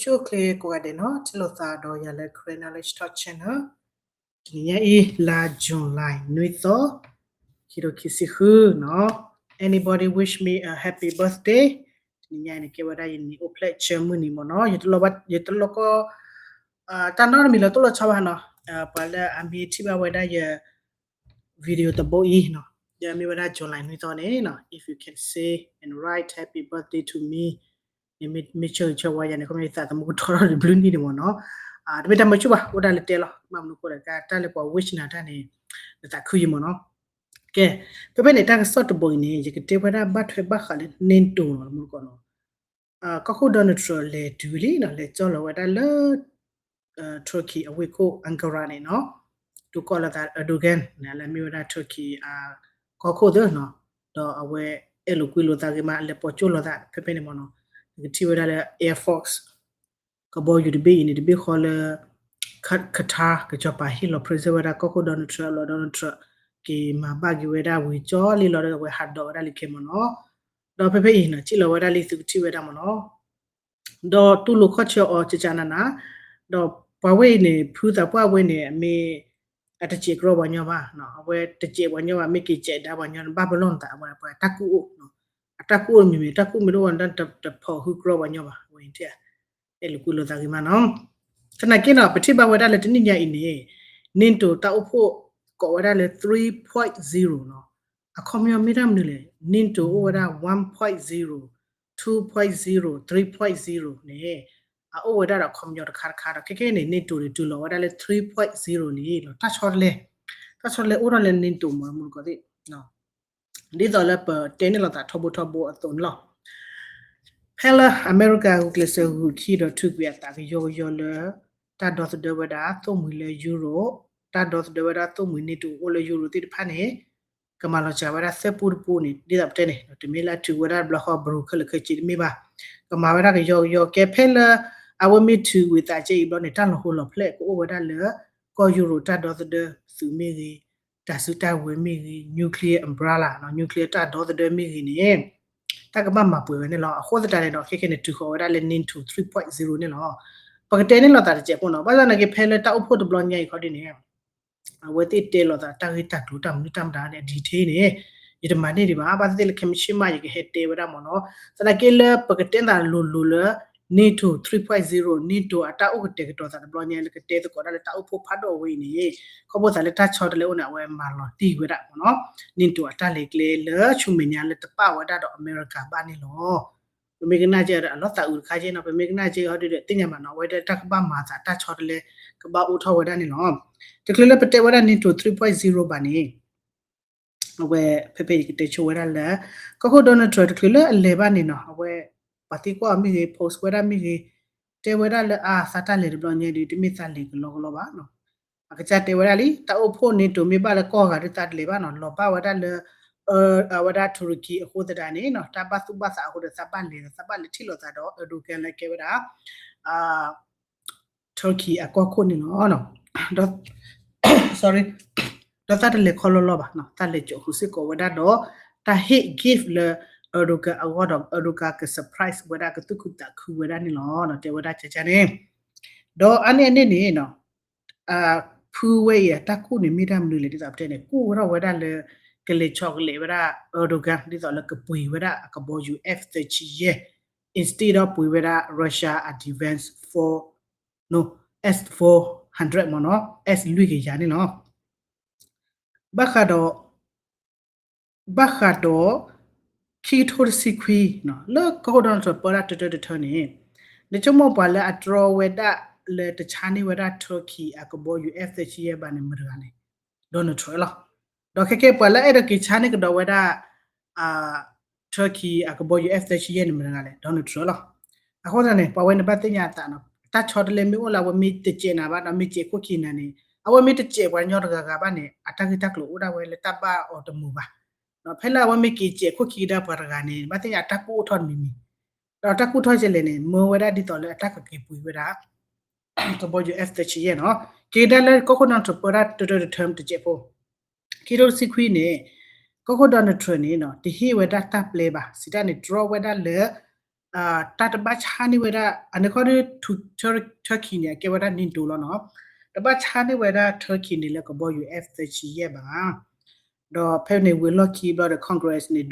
ဆူၣ်အိၣ်ချ့ကိးဂၤဒဲးနီၤ, ထံၣ်လိာ်သးဒီးယၤလၢ Karen Knowledge Talk Channel. တနံၤညါအံၤ လါ July နွံသီ, ခံကထိခံဆံဃုနီၤ. Anybody wish me a happy birthday? တနံၤညါအံၤန့ၣ် ကဲဝဲဒၣ်ယနံၣ်အိၣ်ဖျဲၣ်ဆၢမုၢ်နံၤမ့ၢ်နီၤ. ယတလီၤကီ တၢ်နီတမံၤလၢတလိၣ်ဆီဘၣ်နီၤ. ပှၤလၢအမ့ၢ်ထံၣ်ဘၣ်ဝဲဒၣ်ယ video တဘိအံၤနီၤ, ယမ့ၢ်ဝဲဒၣ် July နွံသီန့ၣ်နီၤ, if you can say and write happy birthday to me န့ၣ် မ့ၢ်ဆၢဂ့ၤဆၢဝါယၤန့ၣ် ခီမ့ၢ်ယသးသမူကထီထီၣ်တဘျုးနံၣ်န့ၣ်မ့ၢ်နီၤ. တမ့ၢ်တၢ်မၢဆူၣ်ဘၣ်, အိၣ်ဒၣ်လၢတဲလီၤ, ဘၣ်မနုၤအဃိလဲၣ် တၢ်လၢပှၤ wish နၤတၢ်န့ၣ် နသးခုယံာ်မ့ၢ်နီၤ. ကဲ, ဖဲဖဲန့ၣ် တၢ်ကစီၣ်တဘိအံၤန့ၣ် ယကတဲဝဲဒၣ်ဘၣ်ထွဲဘၣ်ဃးလၢ NATO နီၤ, တမူတကိးနီၤ. ကီၢ်ခိၣ် Donald Trump လဲၤတုၤလံနီၤ, လဲၤကၠီလီၤဝဲဒၣ်လၢ Turkey အဝ့ၢ်ခိၣ် Ankara န့ၣ်နီၤ, တုၤကိးလိာ်သး Erdogan န့ၣ် လၢအမ့ၢ်ဝဲဒၣ် Turkey အကီၢ်ခိၣ်သ့ၣ်နီၤ, ဒီးအဝဲအဲၣ်လိာ်ကွံလိာ်သးဂ့ၤမး အလဲၤပိာ်ကၠိလိာ်သးဖဲဖဲန့ၣ်မ့ၢ်နီၤ. ယကထံၣ်ဝဲဒၣ်လၢ Air Force ကဘီယူၤတဘ့ၣ်အံၤန့ၣ် တဘ့ၣ်ဃီလၢ Qatar ကစီၤပၤဟ့ၣ်လီၤ present ဝဲဒၣ်ကီၢ်ခိၣ် Donald Trump လီၤ. Donald Trump က့ၤမၤဘၣ်က့ၤဝဲဒၣ်ဝံၤကၠီလံလီၤဒီး အဝဲဟးဒိးဝဲဒၣ်လံခဲမ့ၢ်နီၤ. ဒီးဖဲဖဲအံၤနီၤ စံၣ်လီၤဝဲဒၣ်လံသုကထံၣ်ဝဲဒၣ်မ့ၢ်နီၤ. ဒီးတူၢ်လိာ်ခီၣ်ဆၢအီၤကကနနၤ, ဒီးပှၤဝဲအံၤန့ၣ် ဖုသးပှၢ်ဝဲန့ၣ် အမ့ၢ် အတစဲးကြီပှၤညီဘၣ်, အဝဲတစဲးပှၤညီဘၣ်, မ့ၢ်က့ၤစဲးဒါပှၤညီ ဘၣ်ပလီၢ်နသး အဝဲပှၤတၢ်ကူၣ်အိၣ်, အတၢ်ကူၣ်အိၣ်မ့ၢ်မ့ၢ် တၢ်ကူၣ်မ့ၢ်တအိၣ်ဝဲ တဖီၣ်ဃုကြီပှၤညီဘၣ်, အဝဲအံၤ အဲၣ်လိာ်ကွံလိာ်သးဂ့ၤမးနီၤ. သနာ်က့နီၤ ပထံၣ်ဘၣ်ဝဲဒၣ်လၢတနံၣ်ညါအံၤန့ၣ် NATO တၢ်အိၣ်ဖှိၣ်ကိးဝဲဒၣ်လၢ three point zero နီၤ. အခီပညီမ့ၢ်တၢ်မနုၤလဲၣ်, NATO အိၣ်ဝဲဒၣ် one point zero, two point zero, three point zero န့ၣ် အအိၣ်ဝဲဒၣ်ဒီးအခီပညီတခါတခါဒီး ခဲကဲန့ၣ် NATO န့ၣ် တုၤလီၤဝဲဒၣ်လၢ three point zero န့ၣ်လီၤ. တၢ်ဆီတလဲ, တၢ်ဆီတလဲအိၣ်ထီၣ်လၢ NATO မ့ၢ်မူတကိးသ့ၣ် ဒ်သိးလၢပတဲန့ၢ်လိာ်သးထီဘိထီဘိအသိးန့ၣ်လီၤ. ဖဲလၢအမဲရကၤဂုာ်ကျဲးစၢးဂုာ်ခံဒီးထုးကွံာ်အသးကယီကယီလၢ တၢ်ဒီသဒၢဝဲဒၣ်သိၣ်မှံၤလၢယူရိ, တၢ်ဒီသဒၢဝဲဒၣ်သိၣ်မှံၤ NATO အိၣ်လၢယူရိသ့ၣ်တဖၣ်န့ၣ် ကမၤလီၤစှၤဝဲဒၣ်သၢပူတပူန့ၣ် ဒ်သိးပတဲန့ၣ် တမ့ၢ်လၢအထုးဝဲဒၣ်တဘျီဃီ ဘြူၤခဲလၢာ်ခဲဆ့တမ့ၢ်ဘၣ်. ကမၤဝဲဒၣ်ကယီကယီ ကဲဖဲလၢ အဝဲမ့ၢ်ထုးကွံာ်သးကဲအံၤဘျီန့ၣ် တၢ်လီၤဟိလီၤဖျဲၣ်ကအိၣ်ဝဲဒၣ်လၢ ကီၢ်ယူရိတၢ်ဒီသဒၢသုးမ့ၢ်ဂ့ၤ, တၢ်စုတၢ်ဝဲၤမ့ၢ်ဂ့ၤ, nuclear umbrella နီၤ, nuclear တၢ်ဒီသဒၢမ့ၢ်ဂ့ၤန့ၣ် တၢ်ကဘၣ်မၤပှဲၤဝဲန့ၣ်လီၤ. အဃိသတးန့ၣ်ဒီး ခဲကဲန့ၣ် ထုးဃီၤဝဲဒၣ်လၢ NATO three point zero န့ၣ်လီၤ. ပကတဲန့ၢ်လိာ်သးတစဲးဖိနီၤ, ဘၣ်ဆၣ်သနာ်က့ ဖဲလၢတၢ်အိၣ်ဖှိၣ်တဘျီညါအံၤခီဒ်န့ၣ် အဝဲသ့ၣ်တဲလိာ်သးတၢ်ဂ့ၢ်တၢ်ကျိၤတၢ်မနုၤတၢ်မတၤန့ၣ် အ detail န့ၣ် ယတမၤန့ၢ်ဒံးဘၣ်. ဘၣ်သ့ၣ်သ့ၣ်လၢခဲမုၢ်ဆ့ၣ်မး ယကဟဲတဲဝဲဒၣ်မ့ၢ်နီၤ. သနာ်က့လၢပကတဲသးလိၤလိၤလၢ NATO three point zero, NATO အတၢ်အိၣ်ကတဲာ်ကတီၤသးတဘျီညါ လၢကတဲသကိးတၢ်လၢတၢ်အိၣ်ဖှိၣ်ဖးဒိၣ်အဝဲအံၤန့ၣ် ခီဖျိသးလၢတၢ်ဆီတလဲအိၣ်န့ၣ် အဝဲမၤလီၤတံၢ်ဝဲဒၣ်မ့ၢ်နီၤ NATO အတၢ်လဲၤကျဲလၢဆူမဲာ်ညါလၢတပာ်ဝဲဒၣ်ဒီးအမဲရကၤဘၣ်န့ၣ်လီၤ. ပမ့ၢ်ကနၣ်က့ၤဒီး အလီၤသးအုးတခါက့ၤနီၤ, ပမ့ၢ်ကနၣ်က့ၤဟီဒုဒီး သ့ၣ်ညါဘၣ်နီၤ, အဝဲဒၣ်တၢ်ကဘၣ်မၤသးတၢ်ဆီတလဲ ကဘၣ်အိၣ်ထီၣ်ဝဲဒၣ်န့ၣ်လီၤ. တချုးလၢပတဲဝဲဒၣ် NATO three point zero ဘၣ်န့ၣ် အဝဲဖဲဖဲယကတဲဆိဝဲဒၣ်လၢ ကီၢ်ခိၣ် Donald Trump တချုးလၢအလဲၤဘၣ်န့ၣ်နီၤ, အဝဲပှၤသံကွၢ်အီၤမ့ၢ်ဂ့ၤ post ဝဲဒၣ်မ့ၢ်ဂ့ၤ, တဲဝဲဒၣ်လၢအသးတၢ်လဲၤတဘျီညါဒီး တမ့ၢ်သးလဲၤကလီကလီဘၣ်နီၤ. အကစၢ်တဲဝဲဒၣ်လံ တၢ်အိၣ်ဖှိၣ် NATO မ့ၢ်ဘၣ်လၢကီၢ်ဂၤဒီးသးတလဲၤဘၣ်နီၤ, လီၤဘၣ်ဝဲဒၣ်လၢ အဝဲဒၣ် Turkey အဃိသတးန့ၣ်နီၤ, တၢ်ဘၣ်သူၣ်ဘၣ်သးအဃိဒီး သးဘၣ်လဲၤ သးဘၣ်လဲၤထံၣ်လိာ်သးဒီး Erdogan လၢကဲဝဲဒၣ် Turkey အကီၢ်ခိၣ်န့ၣ်လီၤ. ဒီး sorry, ဒီးသးတလဲၤခီလီလီဘၣ်နီၤ, သးလဲၤကၠိးဃုာ်စ့ၢ်ကီးဝဲဒၣ်ဒီး တၢ်ဟ့ၣ် gift လၢ Erdogan အဂီၢ်ဒီး Erdogan က surprise ဝဲဒၣ် ကသူၣ်ခုသးခုဝဲဒၣ်န့ၣ်လီၤ. တဲဝဲဒၣ်ကကန့ၣ်, ဒီးအါန့ၢ်အန့ၣ်န့ၣ်နီၤ ဖုဝဲအံၤအတၢ်ကူၣ်န့ၣ်မ့ၢ်တၢ်မနုၤလဲၣ် ဒ်သိးပတဲန့ၣ် ကူၣ်ဝဲထီၣ်ဝဲဒၣ်လၢ ကလဲၤဆီတလဲဝဲဒၣ် Erdogan ဒ်သိးလၢကပှ့ၤဝဲဒၣ်အကဘီယူၤ F thirty-five ယဲၢ် instead of ပှ့ၤဝဲဒၣ် Russia အ defense four, no, S four hundred မ့ၢ်နီၤ, S လွံၢ်ကယၤန့ၣ်လီၤ. ဘၣ်ဃးဒီး ဘၣ်ဃးဒီး ခံကထိတဆံခွံ လၢကီၢ်ခိၣ် Donald Trump ပၢတၢ်တၢတၢတထၢန့ၣ် နဆိကမိၣ်ပှၤလၢအတြီဝဲဒၣ်လၢတဆါန့ၢ်ဝဲဒၣ် Turkey အကဘီယူၤ F thirty-five ဘၣ်န့ၣ် မတၤတဂၤလဲၣ်, Donald Trump လီၤ. ဒီးခဲကဲပှၤလၢအဲၣ်ဒိးက့ၤဆါန့ၢ်ကဒီးဝဲဒၣ် Turkey အကဘီယူၤ F thirty-five ယဲၢ်န့ၣ် မတၤတဂၤလဲၣ်, Donald Trump လီၤ. အဃိသတးန့ၣ် ပှၤဝဲန့ၣ်ဘၣ်သ့ၣ်ညါအသးနီၤ, တၢ်ဆီတလဲမ့ၢ်အိၣ်လၢအဝဲမ့ၢ်တစဲးနၤဘၣ်ဒီး မ့ၢ်စဲးခိၣ်ခံနၤန့ၣ် အဝဲမ့ၢ်တစဲးပှၤညီတဂၤဂၤဘၣ်န့ၣ် အတၢ်ဂ့ၢ်တၢ်ကျိၤအိၣ်ဒၣ်ဝဲလၢတၢ်ဘၣ်အီၤတမုာ်ဘၣ်. ဖဲလၢအဝဲမ့ၢ်က့ၤစဲးခိၣ်ခံကဒါပှၤတဂၤန့ၣ် ဘၣ်သ့ၣ်ညါအတၢ်ကူၣ်အိၣ်ထီၣ်တမံၤမံၤ, ဒီးတၢ်ကူၣ်ထီၣ်ကလဲၣ်န့ၣ် မၢဝဲဒၣ်ဒ်သိးလၢအတၢ်ကက့ၤပှ့ၤဝဲဒၣ် ကဘီယူၤ F thirty-five ယဲၢ်နီၤ. က့ၤကဒါလၢကီၢ်ခိၣ် Donald Trump ပၢတၢ်တၢတၢတထၢတစဲးဖိ ခံကထိတဆံခွံန့ၣ် ကီၢ်ခိၣ် Donald Trump န့ၣ်နီၤ တဟ့ၣ်ဝဲဒၣ်တၢ်ပျဲဘၣ် စံးတၢ်န့ၣ် တြီဝဲဒၣ်လၢ တၢ်တဘၣ်ဆါန့ၢ်ဝဲဒၣ် အန့ၣ်ခီဒီး Turkey န့ၣ် အကဲဝဲဒၣ် NATO လီၤနီၤ, တဘၣ်ဆါန့ၢ်ဝဲဒၣ် Turkey န့ၣ်လၢကဘီယူၤ F thirty-five ဘၣ်. ဒီးဖဲန့ၣ်ဝံၤအလီၢ်ခံဘျီဒီး Congress န့ၣ်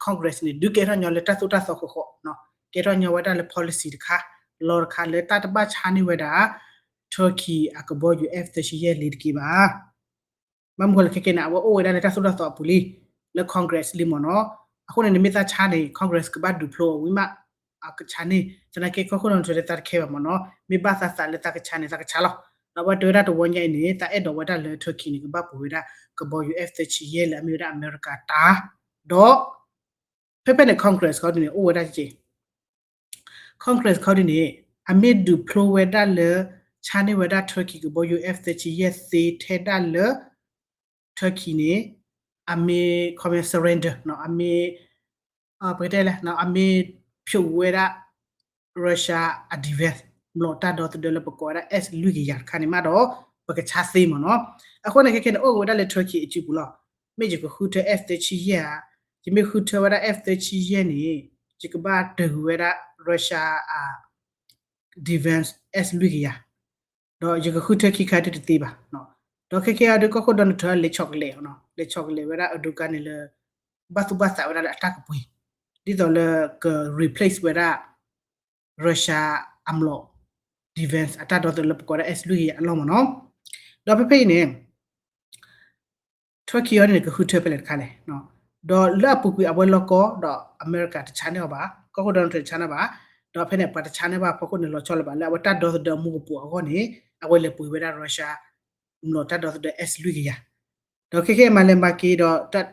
Congress န့ၣ် ဒုးကဲထီၣ်ညီလၢတၢ်သိၣ်တၢ်သီဃီဃီ, ကဲထီၣ်ညီဝဲဒၣ်လၢ policy တခါ, law တခါလၢတၢ်တဘၣ်ဆါန့ၢ်ဝဲဒၣ် Turkey အကဘီယူၤ F thirty-five လံတက့ၢ်ဘၣ်. ဘၣ်မနုၤဃိလဲၣ် ခဲကဲန့ၣ် အဝဲအိၣ်ဝဲဒၣ်လၢတၢ်သိၣ်တၢ်သီအပူၤလံ, လၢ Congress လံမ့ၢ်နီၤ. အဃိန့ၣ် နမ့ၢ်သးဆါန့ၣ် Congress ကဘၣ်ဒုးဖျိအီၤဝံၤမး အကဆါန့ၣ် သနာ်က့ကီၢ်ခိၣ် Donald Trump သးတခဲဘၣ်မ့ၢ်နီၤ, မ့ၢ်ဘၣ်သးသးလၢသးကဆါန့ၣ် သးကဆါလီၤ. ဒီးအဝဲတဲဝဲဒၣ်တဝီညါအံၤန့ၣ် သးအဲၣ်ဒိးဝဲဒၣ်လၢ Turkey န့ၣ် ကဘၣ်ပှ့ၤဝဲဒၣ် ကဘီယူၤ F thirty-five လၢအမ့ၢ်ဝဲဒၣ်အမဲရကၤတၢ်, ဒီး ဖဲဖဲန့ၣ် Congress ခီဒ်န့ၣ် အိၣ်ဝဲဒၣ်က့ Congress ခီဒ်န့ၣ် အမ့ၢ်ဒုးဖျိဝဲဒၣ်လၢ ဆါန့ၢ်ဝဲဒၣ် Turkey ကဘီယူၤ F thirty-five သ့ထဲဒၣ်လၢ Turkey န့ၣ် အမ့ၢ် ခီ surrender နီၤ, အမ့ၢ် ပကတဲလဲၣ် အမ့ၢ်ဖျိးဝဲဒၣ် Russia အ defense မျိာ်တၢ်ဒီသဒၢလၢပကိးဝဲဒၣ် S လွံၢ်ကယၤတခါန့ၣ်မးဒီး ပကဆါသ့မ့ၢ်နီၤ. အဃိန့ၣ် ခဲကဲန့ၣ် အိၣ်က့ၤဝဲဒၣ်လၢ Turkey အစုပူၤလီၤ. မ့ၢ်ယကဃုထၢ F thirty-five ဧါ, ယမ့ၢ်ဃုထၢဝဲဒၣ် F thirty-five န့ၣ် ယကဘၣ်တဂ့ၤဝဲဒၣ် Russia အ defense S လွံၢ်ကယၤ, ဒီးယကဃုထၢခံခါတသ့ဘၣ်. ဒီးခဲကဲအံၤဒီး ကီၢ်ခိၣ် Donald Trump လဲၤဆီတလဲအီၤ, လဲၤဆီတလဲဝဲဒၣ် Erdogan န့ၣ်လၢ ဘၣ်သူၣ်ဘၣ်သးဝဲဒၣ်လၢအတၢ်ကပှ့ၤ ဒ်သိးလၢက replace ဝဲဒၣ် Russia အမျိာ် defense အတၢ်ဒီသဒၢလၢပကိးဝဲဒၣ် S လွံၢ်ကယၤအလီၢ်မ့ၢ်နီၤ. ဒီးဖဲဖဲအံၤန့ၣ် Turkey အံၤန့ၣ် ကဃုထၢဖဲလဲၣ်တခါလဲၣ်. ဒီးလၢအပူၤကွံာ်အဝဲလီၢ်ကီ ဒီးအမဲရကၤတဆါန့ၢ်အီၤဘၣ်, ကီၢ်ခိၣ် Donald Trump တဆါန့ၢ်ဘၣ်, ဒီးဖဲန့ၣ် ပှၤတဆါန့ၢ်ဘၣ်ဖီခိၣ်န့ၣ် လီၤဆီလၢၤဘၣ် လၢအဝဲတၢ်ဒီသဒၢအမူကပိာ်အဂီၢ်န့ၣ် အဝဲလဲၤပှ့ၤဝဲဒၣ် Russia မျိာ်တၢ်ဒီသဒၢ S လွံၢ်ကယၤ ဒီးခဲကဲမၤလဲၤမၤက့ၤဒီး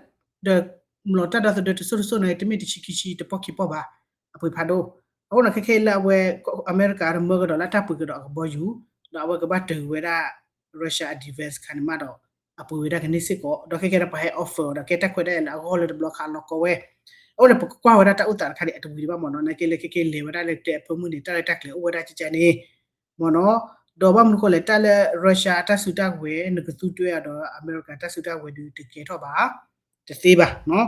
ဒီးမျိာ်တၢ်ဒီသဒၢတစိၢ်တစိၢ်န့ၣ် တမ့ၢ်တဆံခံဆံတပီၢ်ခံပီၢ်ဘၣ်, အပှ့ၤဖးဒိၣ်. အဃိန့ၣ် ခဲကဲလၢအဝဲ အမဲရကၤတမၢကဒီးလၢအတၢ်ပှ့ၤကဒီးအကဘီယူၤ, ဒီးအဝဲကဘၣ်တဂ့ၤဝဲဒၣ် Russia အ defense ခါန့ၣ်မးဒီး အပှ့ၤဝဲဒၣ်ကန့ၢ်စ့ၢ်ကီး, ဒီးခဲကဲဒီးပှၤဟဲ offer ဒီးကဲတၢ်ခွဲးတၢ်ယာ်လၢအဂီၢ်လၢတဘျီခါအလီၢ်ကီဝဲ. အဃိန့ၣ် ပကကွၢ်ဝဲဒၣ်တၢ်အိၣ်သးတခါန့ၣ် အတဝံၤဒံးဘၣ်မ့ၢ်နီၤ, နာ်က့လၢခဲကဲလဲၤဝဲဒၣ်လၢတဲအဖၢမုၢ်န့ၣ် တၢ်ရဲၣ်တၢ်ကျဲၤအိၣ်ဝဲဒၣ်ကကန့ၣ် မ့ၢ်နီၤ. ဒီးဘၣ်မနုၤဃိလဲၣ် တၢ်လၢ Russia အတၢ်စုတၢ်ဝဲၤ နကသူတွဲအီၤဒီးအမဲရကၤတၢ်စုတၢ်ဝဲၤဒုးတကဲထီၣ်ဘၣ်, တသ့ဘၣ်နီၤ.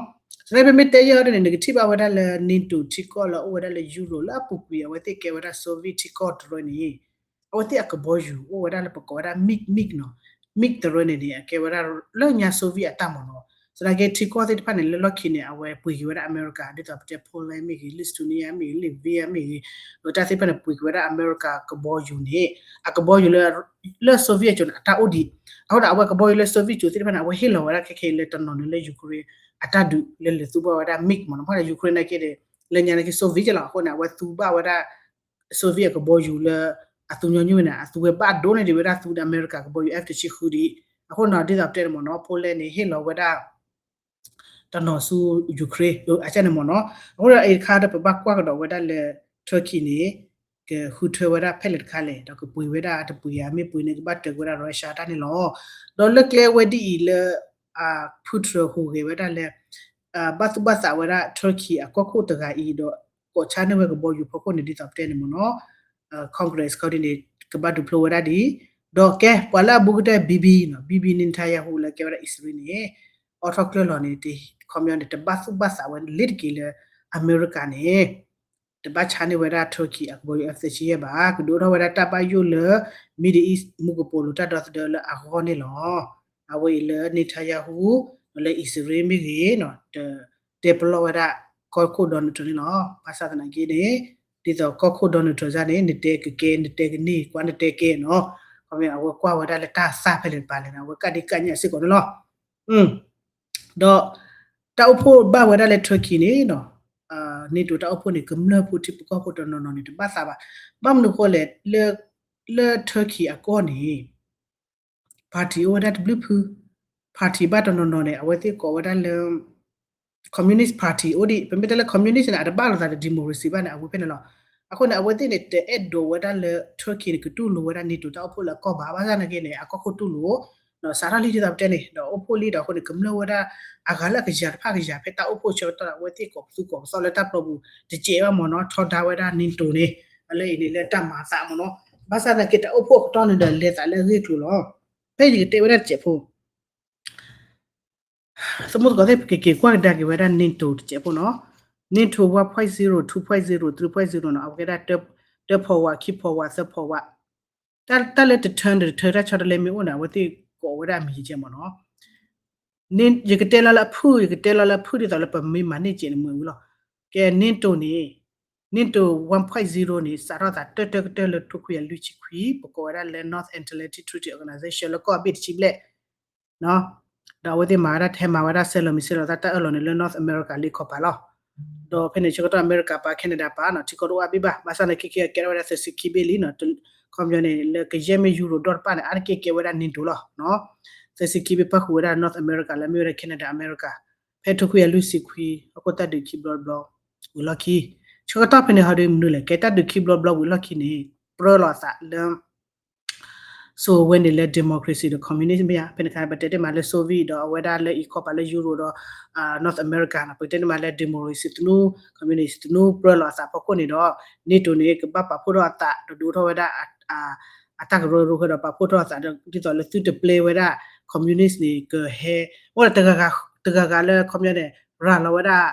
သနာ်က့ပမ့ၢ်တဲယဲၢ်အီၤဒ်န့ၣ် နကထံၣ်ဘၣ်ဝဲဒၣ်လၢ NATO ထံကီၢ်လၢအအိၣ်ဝဲဒၣ်လၢ Europe လၢအပူၤကွံာ် အဝဲသ့ၣ်ကဲဝဲဒၣ် Soviet ထံကီၢ်တရၢန့ၣ် အဝဲသ့ၣ်အကဘီယူၤအိၣ်ဝဲဒၣ်လၢပကိးဝဲဒၣ် MiG, MiG နီၤ. MiG တရၢန့ၣ်န့ၣ် အကဲဝဲဒၣ်လၢညါ Soviet အတၢ်မ့ၢ်နီၤ. သနာ်က့ထံကီၢ်သ့ၣ်တဖၣ်န့ၣ် လၢလီၢ်ခံန့ၣ် အဝဲပှ့ၤက့ၤဝဲဒၣ်အမဲရကၤ ဒ်သိးပတဲ Poland မ့ၢ်ဂ့ၤ, Lithuania မ့ၢ်ဂ့ၤ, Latvia မ့ၢ်ဂ့ၤ, ဒီးတၢ်သ့ၣ်တဖၣ်န့ၣ် ပှ့ၤက့ၤဝဲဒၣ်အမဲရကၤကဘီယူၤန့ၣ် အကဘီယူၤလၢ လၢ Soviet ကၠိန့ၣ် အတၢ်အိၣ်ဒံး, အဃိဒီးအဝဲကဘီယူၤလၢ Soviet ကၠိသ့ၣ်တဖၣ်န့ၣ် အဝဲဟ့ၣ်လီၤဝဲဒၣ်ခဲခဲလၢတနီၤန့ၣ်လၢ Ukraine အတၢ်ဒုးလၢလဲၤသူဘၣ်ဝဲဒၣ် MiG မ့ၢ်နီၤ. မ့ၢ်ဒီး Ukraine နာ်က့ဒီး လၢညါနာ်က့ Soviet လီၤ. အဃိန့ၣ် အဝဲသူဘၣ်ဝဲဒၣ် Soviet အကဘီယူၤလၢ အသူညီနုၢ်န့ၣ် အသူဝဲဘၣ်ဒိန့ၢ်ဒံးဝဲဒၣ်သူဒီးအမဲရကၤကဘီယူၤ F တဆံဃုဒံး. အဃိန့ၣ် ဒ်သိးပတဲန့ၣ်မ့ၢ်နီၤ Poland န့ၣ် ဟ့ၣ်လီၤဝဲဒၣ် တနီၤဆူ Ukraine အကန့ၣ်မ့ၢ်နီၤ. အဃိဒီးအံၤတခါဒီး ပဘၣ်ကွၢ်ကဒီးဝဲဒၣ်လၢ Turkey န့ၣ် ကဃုထၢဝဲဒၣ်ဖဲလဲၣ်တခါလဲၣ်, ဒီးကပှ့ၤဝဲဒၣ်တပှ့ၤဧါ, မ့ၢ်ပှ့ၤန့ၣ် ကဘၣ်တၢၤက့ၤဝဲဒၣ် Russia တၢ်န့ၣ်လီၤ. ဒီးလၢကျဲဝဲဒ်အံၤလၢ Putin ဟူးဂဲၤဝဲဒၣ်လၢ ဘၣ်သူၣ်ဘၣ်သးဝဲဒၣ် Turkey အကီၢ်ခိၣ်တဂၤအံၤဒီး ကိးဆါန့ၢ်ဝဲကဘီယူၤဖီခိၣ်န့ၣ် ဒ်သိးပတဲန့ၣ်မ့ၢ်နီၤ Congress ခီဒ်န့ၣ် ကဘၣ်ဒုးဖျိဝဲဒၣ်ဒ်, ဒီးကဲ ပှၤလၢအဘူးကတၢၢ် Bibi နီၤ, Bibi Netanyahu လၢကဲဝဲဒၣ်အံၣ်စရ့လးန့ၣ် အီထီၣ်ကျၢၢ်လီၤန့ၣ် တခီပညီန့ၣ် တဘၣ်သူၣ်ဘၣ်သးဝဲလ့ၤတက့ၢ်လၢ အမဲရကၤန့ၣ် တဘၣ်ဆါန့ၢ်ဝဲဒၣ် Turkey အကဘီယူၤ F thirty-five ဘၣ်, ကဒုးအိၣ်ထီၣ်ဝဲဒၣ်တၢ်ဘၣ်ယိၣ်လၢ Middle East မူကပိာ်လိၤတၢ်ဒီသဒၢလၢအဂီၢ်န့ၣ်လီၤ. အဝဲအံၤလၢ Netanyahu လၢအံၣ်စရ့လးမ့ၢ်ဂ့ၤ တဲပလီၢ်ဝဲဒၣ် ကီၢ်ခိၣ် Donald Trump န့ၣ်လီၤ. ဘၣ်ဆၣ်သနာ်က့န့ၣ် ဒ်သိးကီၢ်ခိၣ် Donald Trump န့ၣ် နတဲကကဲ နတဲကန့ၢ် ကွၢ်နတဲကဲနီၤ, ခီမ့ၢ်အဝဲကွၢ်ဝဲဒၣ်လၢတၢ်သၣ်ဖဲလဲၣ်တပၤလဲၣ်န့ၣ် အဝဲကးဒံးကးညၣ်စ့ၢ်ကီးန့ၣ်လီၤ. ဒီး တၢ်အိၣ်ဖှိၣ်ဘၣ်ဝဲဒၣ်လၢ Turkey န့ၣ်နီၤ, NATO တၢ်အိၣ်ဖှိၣ်န့ၣ် ကမျၢၢ်ဖိထံဖိကီၢ်ဖိတနီၤနီၤန့ၣ် တဘၣ်သးဘၣ်. ဘၣ်မနုၤဃိလဲၣ် လၢ Turkey အကီၢ်န့ၣ် party အိၣ်ဝဲဒၣ်တဘျုးဖု, party ဘၣ်တနီၤနီၤန့ၣ် အဝဲသ့ၣ်ကိးဝဲဒၣ်လၢ Communist Party အိၣ်ဒံး, ပမ့ၢ်တဲလၢ Communist န့ၣ် အတဘၣ်လိာ်သးဒီး democracy ဘၣ်န့ၣ် အဝဲဖဲန့ၣ်လီၤ. အဃိန့ၣ် အဝဲသ့ၣ်န့ၣ် တအဲၣ်ဒိးဝဲဒၣ်လၢ Turkey န့ၣ် ကတူၢ်လိာ်ဝဲဒၣ် NATO တၢ်အိၣ်ဖှိၣ်လၢအကီၢ်ဘၣ်, ဘၣ်ဆၣ်သနာ်က့န့ၣ် အကီၢ်ခိၣ်တူၢ်လိာ် စးထီၣ်လံဒ်သိးပတဲန့ၣ် ဒီးအိၣ်ဖှိၣ်လံဒီးအဃိန့ၣ် ကမျၢၢ်ဝဲဒၣ် အဂၤလၢအကယၤတဖၣ်ကယၤ ဖဲတၢ်အိၣ်ဖှိၣ်ဆၢကတီၢ်ဒီး အဝဲသ့ၣ်ကိးပသူကိးပသီလၢတၢ်ပျီပူၤ တစဲးဘၣ်မ့ၢ်နီၤ, ထီဒါဝဲဒၣ် NATO န့ၣ် လၢအံၤန့ၣ်လၢတၢ်မၤအသးမ့ၢ်နီၤ. ဘၣ်ဆၣ်သနာ်က့ တၢ်အိၣ်ဖှိၣ်အကတီၢ်န့ၣ်ဒီး လဲၤသးလၢအဂ့ၢ်ကျိၤလီၤ. ဖဲယကတဲဝဲဒၣ်တစဲးဖိ သမူသကိးသ့ၣ် ပကက့ၤကွၢ်ကဒါက့ၤဝဲဒၣ် NATO တစဲးဖိနီၤ. NATO one point zero, two point zero, three point zero နီၤ အဝဲကဲဒၣ် တၢဖီဝါ ခံဖီဝါ သၢဖီဝါ တၢ်လၢတ turn တ turn တၢ်ဆီတလဲမ့ၢ်အိၣ်န့ၣ် အဝဲသ့ၣ်ကိးဝဲဒၣ်အမံၤကဲမ့ၢ်နီၤ ယကတဲလီၤလၢအဖုၣ် ယကတဲလီၤလၢအဖုၣ်ဒ်သိးလၢပမ့ၢ်မၤန့ၢ်ကဲန့ၣ်မ့ၢ်ဝံၤလီၤ. ကဲ NATO န့ၣ် NATO one point zero န့ၣ် စးထီၣ်သးတၢတၢကတၢၢ်လၢတကယၤလွံၢ်ဆံခွံ ပကိးဝဲဒၣ်လၢ North Atlantic Treaty Organization လၢကီၢ်အဘ့ၣ်တဆံဘျဲၣ် ဒီးအဝဲသ့ၣ်မၤဝဲဒၣ်ထဲမၤဝဲဒၣ်ဆဲးလီၤမံၤဆဲးလီၤသးတၢ်အၢၣ်လီၤန့ၣ်လၢ North America လံခီၣ်ပၤလီၤ. ဒီးဖဲန့ၣ်ဆၢကတီၢ်အမဲရကၤပၤ Canada ပၤနီၤ ထံကီၢ်တအိၣ်အါဘ့ၣ်ဘၣ် ဘၣ်ဆၣ်န့ၣ် ခဲကဲကဲထီၣ်ဝဲဒၣ်သၢဆံခံဘ့ၣ်လံနီၤ ခီပညီန့ၣ် လၢကယဲၢ်မ့ၢ် Euro ဒီတပၣ်န့ၣ် အါတက့ၢ်ကဲဝဲဒၣ် NATO လီၤ. သၢဆံခံဘ့ၣ်ပၣ်ဃုာ်ဝဲဒၣ် North America လၢမ့ၢ်ဝဲဒၣ် Canada အမဲရကၤ ဖဲတကယၤလွံၢ်ဆံခွံ ဟီၣ်ခိၣ်တၢ်ဒုးခံဘျီတဘျီ ဝံၤလီၢ်ခံ ဆၢကတီၢ်ဖဲန့ၣ်ဟီဒုးမနုၤလဲၣ် ကဲတၢ်ဒုးခံဘျီတဘျီဝံၤလီၢ်ခံန့ၣ် ပြၢလီၤအသးလၢ so ဝဲန့ၣ်လၢ democracy ဒီး communist မ့ၢ်ဧါ ဖဲန့ၣ်အခါ ပတဲတ့ၢ်မးလၢ Soviet ဒီးအဝဲဒၣ်လၢအံၤခီၣ်ပၤလၢ Euro ဒီး North America နီၤ ပတဲတ့ၢ်မးလၢ democracy သနူ communist သနူ ပြၢလီၤအသးဖီခိၣ်န့ၣ်ဒီး NATO န့ၣ် ကဘၣ်ပာ်ဖှိၣ်ထီၣ်အသးဒီးဒုးအိၣ်ထီၣ်ဝဲဒၣ် အတၢ်ကရၢကရိဃဲဒီးပာ်ဖှိၣ်ထီၣ်အသးဒ်သိးလၢသုတပျဲဝဲဒၣ် communist န့ၣ် ကဟဲ အိၣ်ဒီးတဂၤဂၤလၢခီပညီန့ၣ် ရၤလီၤဝဲဒၣ်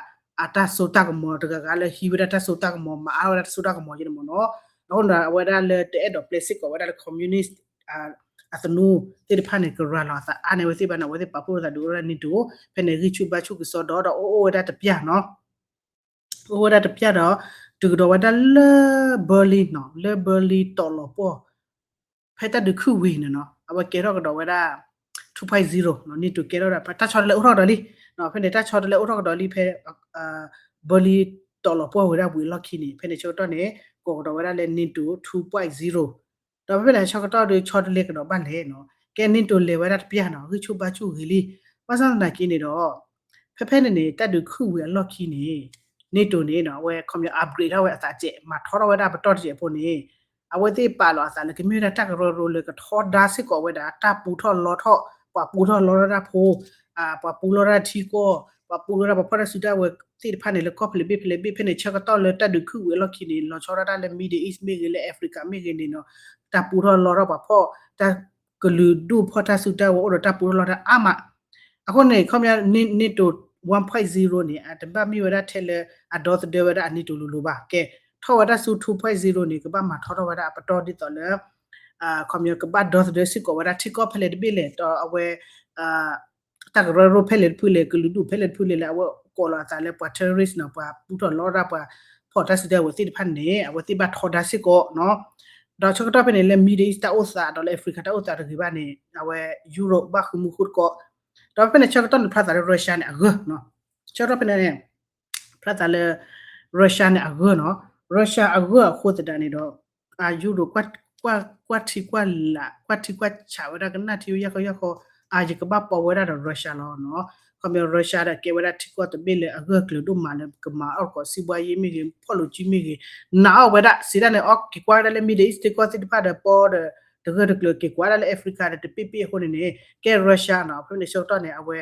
အတၢ်စိတၢ်ကမီၤ တဂၤဂၤလၢဟံးဝဲဒၣ်တၢ်စိတၢ်ကမီၤ မၤအါထီၣ်ဝဲဒၣ်တၢ်စိတၢ်ကမီၤယဲန့ၣ်မ့ၢ်နီၤ အဃိန့ၣ်ဒီးအဝဲဒၣ်လၢတအဲၣ်ဒိးပျဲစ့ၢ်ကီးဝဲဒၣ်လၢ communist အသနူသ့ၣ်တဖၣ်န့ၣ် ကရၤလီၤအသးအါန့ၢ်ဝဲသ့ၣ်ဘၣ်န့ၣ် အဝဲသ့ၣ်ပာ်ဖှိၣ်ထီၣ်သးဒုးအိၣ်ဝဲဒၣ် NATO ဖဲန့ၣ်ဂံၢ်ဆူၣ်ဘါဆူၣ်ကစီဒီဒီးအိၣ်အိၣ်ဝဲဒၣ်တပျၢ်နီၤ အိၣ်ဝဲဒၣ်တပျၢ်ဒီး တုၤကဒီးဝဲဒၣ်လၢ Berlin နီၤ လၢ Berlin တီးလီၤပှီၢ် ဖဲတၢ်ဒုးခုၣ်ဝံၤန့ၣ်နီၤ အဝဲကဲထီၣ်ကဒီးဝဲဒၣ် two point zero နီၤ NATO ကဲထီၣ်ဒီး တၢ်ဆီတလဲအိၣ်ထီၣ်ကဒီးလံ ဖဲန့ၣ်တၢ်ဆီတလဲအိၣ်ထီၣ်ကဒီးလံဖဲ Berlin တီးလီၤပှီၢ်ဝံၤဒၣ်ဝံၤအလီၢ်ခံန့ၣ် ဖဲန့ၣ်ဆၢကတီၢ်န့ၣ် ကိးကဒီးဝဲဒၣ်လၢ NATO two point zero ဒီးဖဲဖဲန့ၣ်ဆၢကတီၢ်ဒီးဆီတလဲကဒီးဘၣ်လဲၣ်နီၤ ကဲ NATO လဲၤဝဲဒၣ်တပျၢ်နီၤ ဂံၢ်ဆူၣ်ဘါဆူၣ်ဂ့ၤလံ ဘၣ်ဆၣ်သနာ်က့န့ၣ်ဒီး ဖဲဖဲန့ၣ်န့ၣ် တၢ်ဒုးခုၣ်ဝံၤအလီၢ်ခံန့ၣ် NATO န့ၣ်နီၤ အဝဲခီပညီ upgrade ထီၣ်ဝဲအသးစဲး မၤထီထီၣ်ဝဲဒၣ်ပတီၢ်တစဲးဖိန့ၣ် အဝဲသ့ၣ်ပာ်လီၤအသးလၢကမ့ၢ်ဝဲဒၣ်တၢ်ကရၢကရိလၢကထီဒါစ့ၢ်ကီးဝဲဒၣ် တၢ်ပူထီၣ်လီထီၣ် ပှၤပူထီၣ်လီထီၣ်တၢ်ဖိ ပှၤပူလီတၢ်ထံကီၢ် ပှၤပူလီတၢ်ပှၤဖီၣ်တၢ်စုတၢ်ဝဲၤသ့ၣ်တဖၣ်န့ၣ် လၢကီၢ်ဖဲလဲၣ်ဘ့ၣ်ဖဲလဲၣ်ဘ့ၣ် ဖဲန့ၣ်ဆၢကတီၢ်လၢတၢ်ဒုးခုၣ်ဝံၤအလီၢ်ခံန့ၣ် လီၤဆီဒၣ်တၢ်လၢ Middle East မ့ၢ်ဂ့ၤ လၢ Africa မ့ၢ်ဂ့ၤန့ၣ်နီၤ တၢ်ပူထီၣ်လီထီၣ်ပှၤဖီၣ် တၢ်ကလုာ်ဒူၣ်ဖီၣ်တၢ်စုတၢ်ဝဲၤအိၣ်ဒီးတၢ်ပူထီၣ်လီတၢ်အါမး အဃိန့ၣ် ခီပညီ NATO one point zero န့ၣ် အတဘၣ်မ့ၢ်ဝဲဒၣ်ထဲလၢအဒီသဒၢဝဲဒၣ်အ NATO လိၤလိၤဘၣ် ကဲ ထီၣ်ဝဲဒၣ်ဆူ two point zero န့ၣ် ကဘၣ်မၤထီထီၣ်ဝဲဒၣ်အပတီၢ်ဒ်သိးလၢ ခီပညီ ကဘၣ်ဒီသဒၢစ့ၢ်ကီးဝဲဒၣ်ထံကီၢ်ဖဲလဲၣ်တဘ့ၣ်လဲၣ် ဒီးအဝဲ တၢ်ကရၢကရိဖဲလဲၣ်တဖုလဲၣ် ကလုာ်ဒူၣ်ဖဲလဲၣ်တဖုလဲၣ်လၢအဝဲကိးလီၤအသးလၢပှၤ terrorist နီၤ ပှၤပူထီၣ်လီတၢ် ပှၤဖီၣ်တၢ်စုတၢ်ဝဲၤသ့ၣ်တဖၣ်န့ၣ် အဝဲသ့ၣ်ဘၣ်ထီဒါစ့ၢ်ကီးနီၤ ဒီးဆၢကတီၢ်ဖဲန့ၣ်လၢ Middle East တၢ်အိၣ်သး ဒီးလၢ Africa တၢ်အိၣ်သးတဂ့ၤဘၣ်န့ၣ် အဝဲ Europe ဘၣ်ဃုမူဃုတကီး ဒီးဖဲန့ၣ်ဆၢကတီၢ်န့ၣ်ဖျါသးလၢ Russia န့ၣ် အဂၢၢ်နီၤ ဆၢကတီၢ်ဖဲန့ၣ်န့ၣ် ဖျါသးလၢ Russia န့ၣ်အဂၢၢ်နီၤ Russia အဂၢၢ်အဃိသတးန့ၣ်ဒီး အ Europe ကွၢ်ထံကွၢ်လး ကွၢ်ထံကွၢ်ဆးဝဲဒၣ်ကနၣ်ထံယၢ်ခီယၢ်ခီ အ ယကဘၣ်ပီဝဲဒၣ်ဒီး Russia လီၤနီၤ ခီပညီ Russia ဒီးကဲဝဲဒၣ်ထံကီၢ်တဘ့ၣ်လၢအဂၢၢ်ကျၢၤဒိၣ်မးလၢကမၤအီၣ်တကိး စံးဘှါယ့မ့ၢ်ဂ့ၤ ဖီၣ်လိာ်စုမ့ၢ်ဂ့ၤ နာ်အီၣ်ဝဲဒၣ် စံးဒၣ်န့ၣ် အီၣ်က့ၤကွၢ်ဝဲဒၣ်လၢ Middle East ထံကီၢ်သ့ၣ်တဖၣ်ဒီးပီဒီး တဂၢၢ်တကျၢၤ က့ၤကွၢ်ဒၣ်လၢ Africa ဒီးတပ့ၢ်ပ့ၢ်အဃိန့ၣ်န့ၣ် ကဲ Russia နီၤ ဖဲန့ၣ်ဆၢကတီၢ်န့ၣ် အဝဲ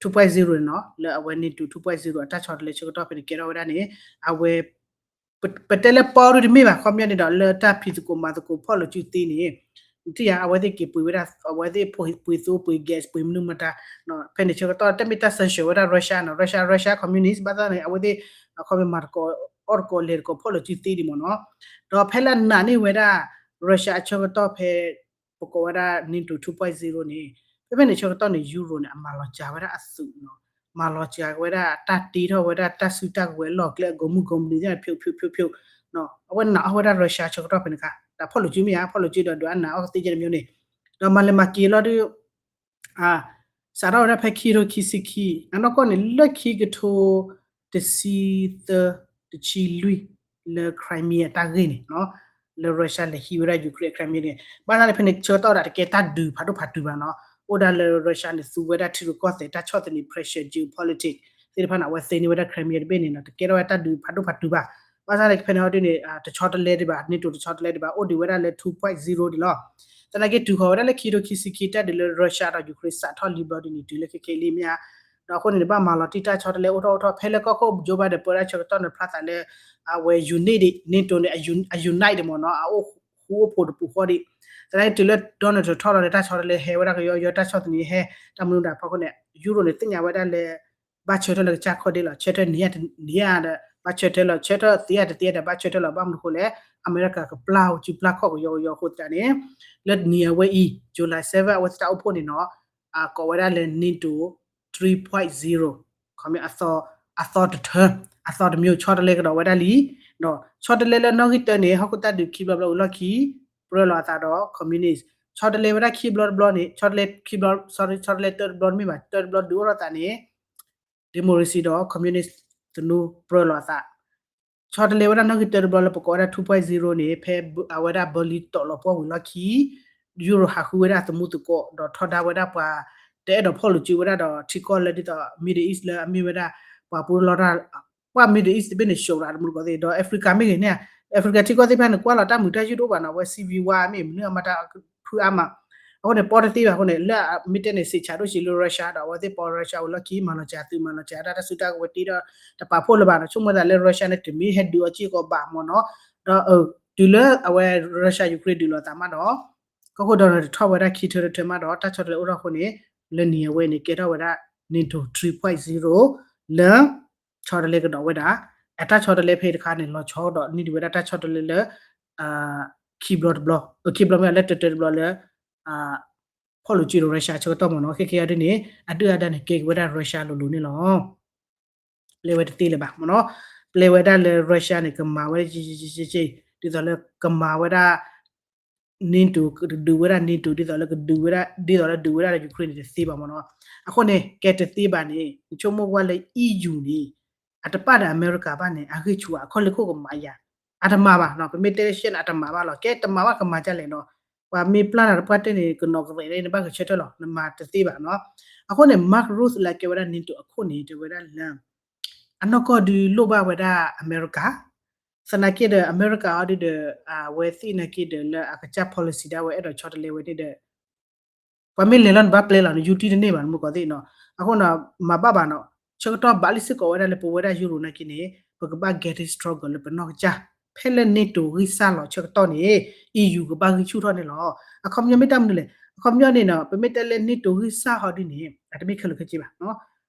two point zero န့ၣ်နီၤ လၢအဝဲ NATO two point zero အတၢ်ဆီတလဲဆၢကတီၢ်ဖဲန့ၣ်ကဲထီၣ်ဝဲဒၣ်န့ၣ် အဝဲ ပတဲလၢပီဒုတမ့ၢ်ဘၣ် ခီပညီန့ၣ်ဒီး လၢတၢ်ဖံးသကိးမၤသကိးဖီၣ်လိာ်စုသ့န့ၣ် နထံၣ်ဧါ အဝဲသ့ၣ်က့ၤပှ့ၤဝဲဒၣ် အဝဲသ့ၣ်ပှ့ၤသိပှ့ၤ gas ပှ့ၤမနုၤမတၤ ဖဲန့ၣ်ဆၢကတီၢ် တမ့ၢ်တၢ် sanction ဝဲဒၣ် Russia နီၤ Russia Russia communist ဘၣ်ဆၣ်န့ၣ် အဝဲသ့ၣ် ခီပညီမၤသကိး အီၣ်သကိးလဲၤသကိးဖီၣ်လိာ်စုသ့ဒံးမ့ၢ်နီၤ ဒီးဖဲလၢနာ်န့ၢ်ဝဲဒၣ် Russia အဆၢကတီၢ်ဖဲ ပကိးဝဲဒၣ် NATO two point zero န့ၣ် ဖဲဖဲန့ၣ်ဆၢကတီၢ်န့ၣ် Euro န့ၣ် အမၤလီၤစှၤဝဲဒၣ်အသုးနီၤ မၤလီၤစှၤဝဲဒၣ် တၢ်တ့ထီၣ်ဝဲဒၣ်တၢ်စုတၢ်ကဝဲၤလီၢ်ကျဲအဂီၢ်မုၢ်ဂီၢ်မနုၤသ့ၣ် ဖျိဖျိဖျိဖျိ အဝဲနာ်အီၣ်ဝဲဒၣ် Russia ဆၢကတီၢ်ဖဲန့ၣ်ခါ တၢ်ဖီၣ်လိာ်စုမ့ၢ်ဧါ ဖီၣ်လိာ်စုဒီးဒုးအနာ်အီၣ်ကသ့ကဲတမံၤန့ၣ် ဒီးမၤလဲၤမၤက့ၤလီၤဒုး စးထီၣ်ဝဲဒၣ်ဖဲခံကထိခံဆံခံ အနီၢ်ကီၢ်န့ၣ် လၢခံကထိတဆံသၢ တဆံလွံၢ် လၢ Crimea အတၢ်ဂ့ၢ်န့ၣ်နီၤ လၢ Russia လဲၤဟံးဝဲဒၣ် Ukraine Crimea န့ၣ် ဘၣ်ဆၣ်န့ၣ်ဖဲန့ၣ်ဆၢကတီၢ်ဒၣ်တကဲတၢ်ဒုးဖးဒိၣ်ဖးတုၤဘၣ်နီၤ အိၣ်ဒၣ်လၢ Russia န့ၣ် သူဝဲဒၣ်ထံရူၢ်ကီၢ်သဲး တၢ်ဆီၣ်သနံး pressure geopolitics သ့ၣ်တဖၣ်န့ၣ် အဝဲသ့န့ၢ်ဝဲဒၣ် Crimea တဘ့ၣ်န့ၣ်နီၤ တကဲထီၣ်ဝဲတၢ်ဒုးဖးဒိၣ်ဖးတုၤဘၣ် ဘၣ်ဆၣ်န့ၣ်ဖဲန့ၣ်ဟီဒ်န့ၣ် တဆီတလဲဒံးဘၣ် NATO တဆီတလဲဒံးဘၣ် အိၣ်ဒံးဝဲဒၣ်လၢ two point zero ဒံးလီၤ သနာ်က့တုၤဃီၤဝဲဒၣ်လၢခံကထိခံဆံခံ တၢ်ဒုးလၢ Russia ဒီး Ukraine စးထီၣ်လံဘျီဒ်န့ၣ် တုၤလၢခဲခဲလံမ့ၢ်ဧါ ဒီးအဃိန့ၣ် တဘၣ်မၤလီၤတံၢ်တၢ်ဆီတလဲအိၣ်ထီၣ်အိၣ်ထီၣ် ဖဲလၢကီၢ်ခိၣ် Joe Biden ပၢတၢ်ဆၢကတီၢ်န့ၣ် ဖျါသးလၢ အဝဲ unit ဒံး NATO န့ၣ် အ unite ဒံးမ့ၢ်နီၤ အအိၣ်ဃူအိၣ်ဖိးတပူၤဃီဒံး သနာ်က့တုၤလၢ Donald Trump ထီၣ်လီၤန့ၣ် တၢ်ဆီတလဲဟဲဝဲဒၣ်ကယီကယီ တၢ်ဆီၣ်သနံးဟဲ တၢ်မနုၤဒၣ်ဖီခိၣ်န့ၣ် Euro န့ၣ် သ့ၣ်ညါဝဲဒၣ်လၢ ဘၣ်ဆၢထၢၣ်လၢကစၢ်ခီၣ်ဒ့လီၤ. ဆၢထၢၣ်န့ၢ်ဧါတန့ၢ်ဧါဒီး ဘၣ်ဆၢထၢၣ်လီၤ. ဆၢထၢၣ်သ့ဧါတသ့ဧါဒီး ဘၣ်ဆၢထၢၣ်လီၤ. ဘၣ်မနုၤအဃိလဲၣ်, အမဲရကၤကပျၢ်ဟူစုပျၢ်ခီၣ်ကယီကယီအဃိသတးန့ၣ် လၢနံၤအဝဲအံၤ July seven အဝဲသ့ၣ်တၢ်အိၣ်ဖှိၣ်န့ၣ်နီၤ ကိးဝဲဒၣ်လၢ NATO three point zero ခီမ့ၢ် အသီတထၢ အသီတမျိုး ဆီတလဲကဒီးဝဲဒၣ်လံ. ဒီးဆီတလဲလၢနီၣ်ဂံၢ်တၢန့ၣ် ဟီၣ်ခိၣ်တၢ်ဒုးခံဘျီတဘျီဝံၤလီၢ်ခံ ပြၢလီၤအသးဒီး communist. ဆီတလဲဝဲဒၣ်ခံဘျီတဘျီန့ၣ် ဆီတလဲခံဘျီ sorry ဆီတလဲတၢတဘျီတမ့ၢ်ဘၣ် တၢတဘျီဒုးအိၣ်ထီၣ်သးန့ၣ် democracy ဒီး communist သနူပြၢလီၤအသး ဆီတလဲဝဲဒၣ်နီၣ်ဂံၢ်တၢတဘျီလၢပကိးဝဲဒၣ် two point zero န့ၣ် ဖဲအဝဲဒၣ် Berlin တီးလီၤပှီၢ်ဝံၤလီၢ်ခံ Euro ဟးဃုဝဲဒၣ်သမူသကိး ဒီးထီဒါဝဲဒၣ်ပှၤ တအဲၣ်ဒိးဖီၣ်လိာ်စုဝဲဒၣ်ဒီးထံကီၢ်လၢဒ်သိး Middle East လၢအမ့ၢ်ဝဲဒၣ် ပှၤပူၤလီၢ်တၢ် ပှၤ Middle East တဘ့ၣ်န့ၣ် ရှုံးရၣ်တမူတကိးသ့ၣ် ဒီး Africa မ့ၢ်ဂ့ၤန့ၣ် Africa ထံကီၢ်သ့ၣ်တဖၣ်န့ၣ် ကွၢ်လီၤတၢ်မုာ်တၢ်ယုၢ်တအိၣ်ဘၣ်နီၤ အဝဲ civil war မ့ၢ်မနုၤအမၤတၢ်ဖုအါမး အဃိန့ၣ် ပီတသ့ဘၣ်အဃိန့ၣ် လၢမ့ၢ်တဲန့ၣ် စံးဆၢဒိၣ်ဆံးလၢ Russia ဒီး အဝဲသ့ၣ်ပီ Russia ဝံၤလီၢ်ခံ မၤလီၤစှၤသုး မၤလီၤစှၤတၢ် တၢ်စုတၢ်ကဝဲၤတ့ဒီး တပာ်ဖှိၣ်လၢၤဘၣ်နီၤ ဆိကမိၣ်သးလၢ Russia န့ၣ် တမ့ၢ်ဟဲဒုးအီၤစ့ၢ်ကီးဘၣ်မ့ၢ်နီၤ ဒီး တုၤလၢအဝဲ Russia Ukraine ဒုးလိာ်သးမးဒီး ကီၢ်ခိၣ် Donald ထီၣ်ဝဲဒၣ်ခံထၢတထၢမးဒီး တၢ်ဆီတလဲအိၣ်ထီၣ်အဃိန့ၣ် လၢနံၤအဝဲန့ၣ် ကဲထီၣ်ဝဲဒၣ် NATO three point zero လၢ ဆီတလဲကဒီးဝဲဒၣ် အတၢ်ဆီတလဲဖဲတခါန့ၣ် လီၤဆီဒီးန့ၢ်ဒံးဝဲဒၣ်တၢ်ဆီတလဲလၢ ခံဘျီတဘျီ ခံဘျီမ့ၢ်လၢတၢတၢတဘျီလၢ ဖီၣ်လိာ်စုဒီး Russia ဆၢကတီၢ်မ့ၢ်နီၤ ခဲကဲအံၤဒ်န့ၣ် အဒုၣ်အဒါန့ၣ် ကဲက့ၤဝဲဒၣ် Russia လိၤလိၤန့ၣ်လီၤ. ပျဲဝဲတသ့လၢၤဘၣ်မ့ၢ်နီၤ ပျဲဝဲဒၣ်လၢ Russia န့ၣ် ကမၤဝဲ ဒ်သိးလၢကမၤဝဲဒၣ် NATO ဒုးဝဲဒၣ် NATO ဒ်သိးလၢကဒုးဝဲဒၣ် ဒ်သိးလၢဒုးဝဲဒၣ်လၢ Ukraine န့ၣ် တသ့ဘၣ်မ့ၢ်နီၤ အဃိန့ၣ် ကဲတသ့ဘၣ်န့ၣ် နဆိကမိၣ်ကွၢ်လၢ EU န့ၣ် အတပာ်ဒီးအမဲရကၤဘၣ်န့ၣ် အဂ့ၢ်ဆူၣ်အခီၣ်လ့ၢ်ခိၣ်ကမၤယၤ အတမၤဘၣ်နီၤ ပမ့ၢ်တဲရှဲန့ၣ် အတမၤဘၣ်လီၤ ကဲတမၤဘၣ်ကမၤဒ်လဲၣ်နီၤ ပှၤမ့ၢ်ပျၢ်နၤတပှၢ်တၢၢ်န့ၣ် ကနီၤကရဲးန့ၣ် နဘၣ်ကဆၢထၢၣ်လီၤ နမၤတသ့ဘၣ်နီၤ အဃိန့ၣ် Mark Rutte လၢအကဲဝဲဒၣ် NATO အခိၣ်န့ၣ် တဲဝဲဒၣ်လၢ အနီၢ်ကီၢ်ဒုးလိၣ်ဘၣ်ဝဲဒၣ်အမဲရကၤ သနာ်က့ဒီး အမဲရကၤအီၤဒုးဒီး အဝဲသ့ၣ်နာ်က့ဒီးလၢအကစၢ် policy ဒၣ်ဝဲအဲၣ်ဒိးဆီတလဲဝဲန့ၣ်ဒီး ပှၤမ့ၢ်လဲၤလီၤနဘၣ်ပျဲလီၤ နယူတံၢ်တန့ၢ်ဘၣ် နမူကီၢ်သ့ၣ်နီၤ အဃိနီၤ မၤဘၣ်ဘၣ်နီၤ ဆၢကတီၢ်ဘၣ်လံစ့ၢ်ကီးဝဲဒၣ်လၢပဝဲဒၣ် Euro နာ်က့န့ၣ် ပကဘၣ် getting stronger လၢပနီၢ်ကစၢ် ဖဲလၢ NATO ဂံၢ်စၢ်လီၤဆၢကတီၢ်န့ၣ် EU ကဘၣ်ဂံၢ်ဆူၣ်ထီၣ်န့ၣ်လီၤ အခီပညီမ့ၢ်တၢ်မနုၤလဲၣ် အခီပညီန့ၣ်နီၤ ပမ့ၢ်တဲလၢ NATO ဂံၢ်စၢ်ဟီဒ်န့ၣ် အတမ့ၢ်ခဲလၢာ်ခဲဆ့ဘၣ်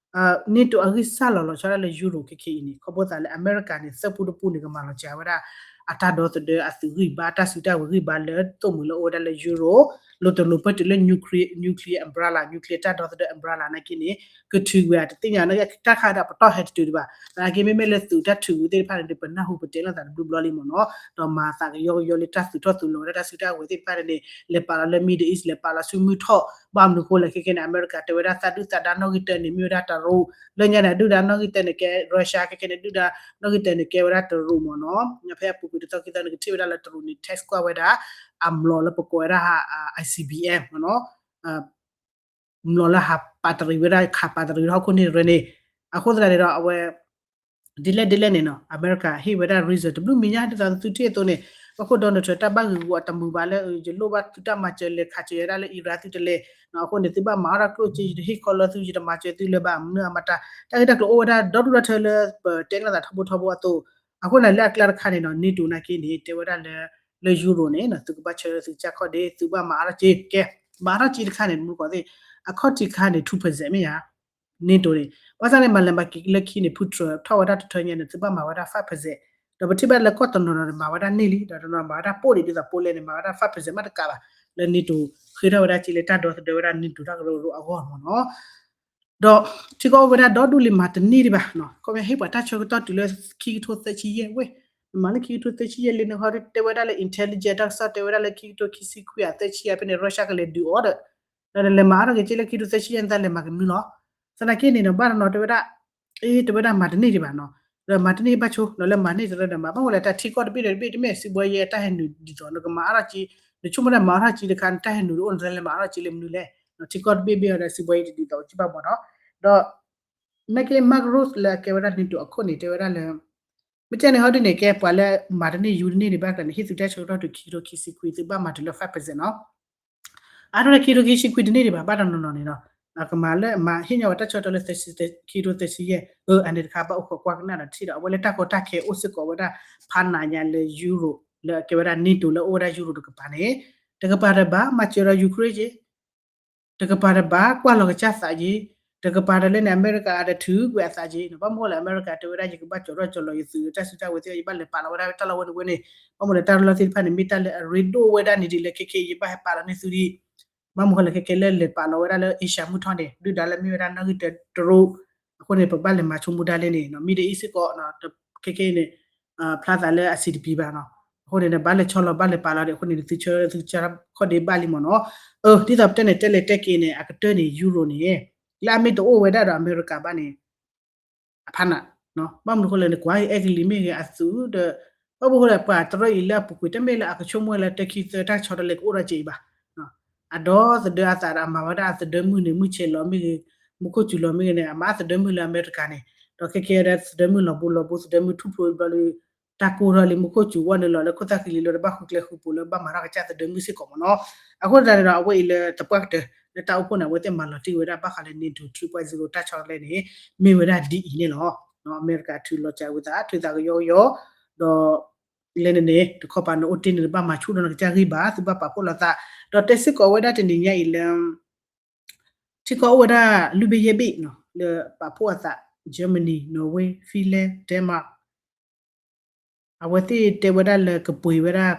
NATO အဂံၢ်စၢ်လီၤလီၤဆီဒၣ်လၢ Euro ခဲခဲအံၤန့ၣ် ခီဖျိသးလၢအမဲရကၤန့ၣ် သၢပူတပူန့ၣ် ကမၤလီၤစှၤဝဲဒၣ် အတၢ်ဒီသဒၢအသုးဂံၢ်ဘါ အတၢ်စုတၢ်ဝဲၤဂံၢ်ဘါလၢသိၣ်မှံၤလၢအိၣ်ဝဲဒၣ်လၢ Euro လိၤတလိၤပၢၢ်တုၤလၢ nuclear nuclear umbrella nuclear တၢ်ဒီသဒၢ umbrella နာ်က့န့ၣ် ကထုးကွံာ်အတသ့ၣ်ညါ တၢ်ခါဒီးပတီၢ်ဟဲတတုၤဒံးဘၣ် သနာ်က့မ့မ့ၢ်လၢသုးတၢ်ထုးကွံာ်သ့ၣ်တဖၣ်န့ၣ်ဒီး ပနၢ်ဟူပတဲလိာ်သးတဘျီဘျီလံမ့ၢ်နီၤ ဒီးမၤသးကယီကယီလၢတၢ်သုးထီၣ်သုးလီၤဝဲဒၣ်တၢ်စုတၢ်ဝဲၤသ့ၣ်တဖၣ်န့ၣ် လဲၤပာ်လီၤလၢ Middle East လဲၤပာ်လီၤဆူမုၢ်ထီၣ် ဘၣ်မနုၤအဃိလဲၣ် ခဲခဲန့ၣ် အမဲရကၤတဲဝဲဒၣ်သးဒုၣ်သးဒါနီၣ်ဂံၢ်တၢန့ၣ် မ့ၢ်ဝဲဒၣ်တရူး လၢညါန့ၣ် အဒုၣ်ဒါနီၣ်ဂံၢ်တၢန့ၣ်ကဲ Russia ခဲခဲန့ၣ် ဒုၣ်ဒါနီၣ်ဂံၢ်တၢန့ၣ်ကဲဝဲဒၣ်တရူးမ့ၢ်နီၤ ဖဲအပူၤကွံာ်တသီခံသီန့ၣ် ကထံၣ်ဝဲဒၣ်လၢတရူးန့ၣ် test ကွၢ်ဝဲဒၣ် အမျိာ်လၢပကိးဝဲဒၣ် ICBM မ့ၢ်နီၤ မျိာ်လၢဟးပာ်တရံးဝဲဒၣ် ခးပာ်တရံးဝဲဒၣ်ဟီၣ်ခိၣ်န့ၣ်ရၢန့ၣ် အဃိသတးန့ၣ်ဒီးအဝဲ ဒ်လဲၣ်ဒ်လဲၣ်န့ၣ်နီၤ အမဲရကၤဟ့ၣ်ဝဲဒၣ် reason တဘျုးမံၤညါဒ်သိးသုထံၣ်အသိးန့ၣ် ပခိၣ် Donald Trump တၢ်ဘၣ်ဂ့ၢ်ဂီၤအတမုာ်ဘၣ်လၢ ယလိၣ်ဘၣ်သုတၢ်မၤစၢၤလဲၤခးစၢၤယၤဒၣ်လၢ Iran သုတလဲၤ အဃိန့ၣ် သုဘၣ်မၤအီၣ်တၢ်ကျိၣ်စ့ ယတဟ့ၣ်ခီလၢသု ယတမၤစၢၤသုလၢၤဘၣ် မနုၤအမတၤ တၢ်ဂ့ၢ်တၢ်ကျိၤအိၣ်ဝဲဒၣ်ဒီဒူၣ်ဒီထၢလၢပတဲလိာ်သးထီဘိထီဘိအသိး အဃိန့ၣ်လၢအကျါတခါန့ၣ်နီၤ NATO နာ်က့န့ၣ် တဲဝဲဒၣ်လၢ လၢ Euro န့ၣ် သုကဘၣ်ဆၢထၢၣ်သုကစၢ်ခီၣ်ဒ့ သုဘၣ်မၤအါထီၣ်က့ ကဲ မၤအါထီၣ်က့တခါန့ၣ် မူကီၢ်သ့ၣ် အခီၣ်ထံးခါန့ၣ် two percent မ့ၢ်ဧါ NATO န့ၣ် ဘၣ်ဆၣ်န့ၣ် မၤလဲၤမၤက့ၤလၢခံန့ၣ် ဖုထြၢးထီၣ်ဝဲဒၣ်တထၢညါန့ၣ် သုဘၣ်မၤဝဲဒၣ် five percent ဒီးပထံၣ်ဘၣ်လၢကီၢ်တနီၤနီၤန့ၣ် မၤဝဲဒၣ်န့ၢ်လံ ဒီးတနီၤမၤဝဲဒၣ်ပိၢ်ဒံးဒ်သိး Poland န့ၣ် မၤဝဲဒၣ် five percent မးတကးဘၣ် လၢ NATO ဃ့ထီၣ်ဝဲဒၣ်က့လၢတၢ်ဒီသဒၢဝဲဒၣ် NATO တၢ်ကရၢကရိအဂီၢ်မ့ၢ်နီၤ ဒီးထံကီၢ်အိၣ်ဝဲဒၣ်ဒီဒူၣ်လံ မၤတန့ၢ်ဒံးဘၣ် ခီပညီဟ့ၣ်ပှၤတၢ်ဆၢကတီၢ်တုၤလၢခံကထိသၢဆံယဲၢ်ဝဲ မ့ၢ်လၢခံကထိသၢဆံယဲၢ်လံန့ၣ် ဟီတဲဝဲဒၣ်လၢ intelligence တၢ်ကစီၣ်တဲဝဲဒၣ်လၢခံကထိခံဆံခွံအသၢဆံအဖဲန့ၣ် Russia ကလဲၤဒုးအီၤဒီး ဒီးလဲၤမၤအါထီၣ်က့ၤက့လၢခံကထိသၢဆံယဲၢ်န့ၣ် တၢ်လဲၤမၤကနုာ်လီၤ သနာ်က့န့ၣ်နီၤ ဘၣ်တနီၤတဲဝဲဒၣ် အ့ တဲဝဲဒၣ်မၤတန့ၢ်ဒံးဘၣ်နီၤ ဒီးမၤတန့ၢ်ဘၣ်ဆိ ဒီးလၢမၤန့ၢ်တရၢဒီးမၤ ဘၣ်ဝဲလၢတၢ်ထံကီၢ်တဘ့ၣ်ဒီးတဘ့ၣ် တမ့ၢ်စံးဘှီယဲတၢ်ဟဲနုာ်ဒ်သိး နကမၤအါထီၣ်က့ နဆိကမိၣ်တၢ်မၤအါထီၣ်က့တခါ နတၢ်ဟဲနုာ်တအိၣ် နတလဲၤမၤအါထီၣ်က့လၢမနုၤလဲၣ် ထံကီၢ်တဘ့ၣ်ဘ့ၣ်အီၤဒီးစံးဘှီယဲတဒ်သိးကဘၣ်မ့ၢ်နီၤ ဒီး နာ်က့ Mark Rutte လၢအကဲဝဲဒၣ် NATO အခိၣ်န့ၣ် တဲဝဲဒၣ်လၢ မ့ၢ်ကဲန့ၣ်ဟီဒ်န့ၣ် ကဲပှၤလၢမၤတန့ၢ်ယူတန့ၢ်ဒံးဘၣ်ကျါန့ၣ် ဟ့ၣ်သုတၢ်ဆၢကတီၢ်တုၤခံကထိခံဆံခွံ သုဘၣ်မၤတုၤလၢ five percent နီၤ အါထီၣ်လၢခံကထိခံဆံခွံတန့ၢ်ဒံးဘၣ် ဘၣ်တနီၤနီၤန့ၣ်နီၤ ကမၤလၢမၤဟ့ၣ်ညီဝဲတၢ်ဆၢကတီၢ်လၢ ခံကထိသၢဆံယဲၢ် အၢ အန့ၣ်တခါဘၣ်အိၣ်ခိးကွၢ်ကနၣ်ဒီးထံၣ်ဒီး အဝဲလၢတၢ်ကီတၢ်ခဲအိၣ်စ့ၢ်ကီးဝဲဒၣ် ဖးနးညါလၢ Europe လၢအကဲဝဲဒၣ် NATO လၢအိၣ်ဝဲဒၣ် Europe တကပၤန့ၣ် တကပၤတဘၣ်မၤစၢၤဒီး Ukraine က့ တကပၤတဘၣ်ကွၢ်လီၤကစၢ်သးယ့ တကပၤတၢ်လၢန့ၣ် အမဲရကၤအတထုးကွံာ်အသးက့ၤနီၤ, ဘၣ်မနုၤဃိလဲၣ် အမဲရကၤတဲဝဲဒၣ် ယကဘၣ်ကၠီၤထီၣ်ကၠီၤလီၤယသုးတၢ်စုတၢ်ဝဲၤသ့ၣ် ယဘၣ်လဲၤပာ်လီၤဝဲဒၣ်တၢ်လီၢ်ဝဲန့ၣ်ဝဲန့ၣ်, ဘၣ်မနုၤလဲၣ် တၢ်လီၢ်သ့ၣ်တဖၣ်န့ၣ် မ့ၢ်တၢ်လၢအရ့ဒိၣ်ဝဲဒၣ်န့ၣ်ဒ်လဲၣ် ခဲခဲအံၤ ယဘၣ်ဟဲပာ်လီၤန့ၢ်သုဒံး, ဘၣ်မနုၤဃိလဲၣ် ခဲခဲလၢလဲၤပာ်လီၤဝဲဒၣ်လၢ Asia မုၢ်ထီၣ်န့ၣ် ဒုၣ်ဒါလၢမ့ၢ်ဝဲဒၣ်နီၣ်ဂံၢ်တရူး, အဃိန့ၣ် ပကဘၣ်လဲၤမၤဆိကမိၣ်ဒၣ်လဲၣ်န့ၣ် Middle East စ့ၢ်ကီး ခဲခဲအံၤန့ၣ် ဖျါသးလၢအဆံးတပံၤဘၣ်နီၤ, အဃိန့ၣ် ဘၣ်လဲၤဆီလီၤဘၣ်လဲၤပာ်လီၤဒီး အဃိန့ၣ် သုဆၢသုဆၢခီၣ်ဒ့ဘၣ်လံမ့ၢ်နီၤ, အၢ ဒ်သိးပတဲန့ၣ် တဲလဲၤတဲက့ၤန့ၣ် အကတၢၢ်န့ၣ် Euro န့ၣ် လၢအမ့ၢ်တအိၣ်ဝဲဒၣ်ဒီးအမဲရကၤဘၣ်န့ၣ် အဖးနး, ဘၣ်မနုၤဃိလဲၣ်န့ၣ် ကွၢ်အံၤအဲကလံးမ့ၢ်ဂ့ၤအသုးဒီး ဘၣ်မနုၤဃိလဲၣ် ပှၤတရၢအံၤလၢအပူၤကွံာ် တမ့ၢ်လၢအကဆိကမိၣ်ဝဲလၢ တၢ်ခံသၢတၢ်ဆီတလဲကအိၣ်ဒီးက့အံၤဘၣ်, အဒီသဒၢအသးဒီး အမၤဝဲဒၣ်အသဒၢမုၢ်န့ၣ် မုၢ်ဆဲးလီၤမ့ၢ်ဂ့ၤ, မူခိၣ်စူၤလီၤမ့ၢ်ဂ့ၤန့ၣ် အမၤအသဒၢမုၢ်လၢအမဲရကၤန့ၣ်, ဒီးခဲခဲဒီးသဒၢမုၢ်လီၤဘိလီၤဘိ သဒၢမုၢ်ထူၣ်ဖျိဘျီလၢ တၢ်ကိၢ်ထီၣ်လံ မူခိၣ်စူၤဝဲန့ၣ်လီၤလၢခိၣ်သၣ်ဃံလံလီၤဒီး ဘၣ်ဃုကျဲဃုပူၤလၢဘၣ်မၤထီၣ်ကစၢ်သဒၢမုၢ်စ့ၢ်ကီးမ့ၢ်နီၤ, အဃိသတးန့ၣ်ဒီး အဝဲအံၤလၢသပှၢ်ကတၢၢ် လၢတၢ်အိၣ်ဖှိၣ်န့ၣ် အဝဲသ့ၣ်မၤလီၤတံၢ်ဝဲဒၣ် ဘၣ်ဃးလၢ NATO three point zero တၢ်ဆီတလဲန့ၣ် မ့ၢ်ဝဲဒၣ်ဒ်အံၤန့ၣ်လီၤ, အမဲရကၤထုးလီၤစၢၤဝံသး ထုးသးကယီကယီ, ဒီး လဲန့ၣ်န့ၣ် တခီပၤနအိၣ်တ့ၢ်န့ၣ် တဘၣ်မၤဆူၣ်ဒီးနကစၢ်ဂံၢ်ဘါ သုဘၣ်ပာ်ဖှိၣ်လိာ်သး, ဒီးတဲစ့ၢ်ကီးဝဲဒၣ်တနံၤညါအံၤလၢ ထံကီၢ်အိၣ်ဝဲဒၣ်လွံၢ်ဘ့ၣ်ယဲၢ်ဘ့ၣ်နီၤ လၢပာ်ဖှိၣ်အသး Germany, Norway, Finland, Denmark, အဝဲသ့ၣ်တဲဝဲဒၣ်လၢကပှ့ၤဝဲဒၣ်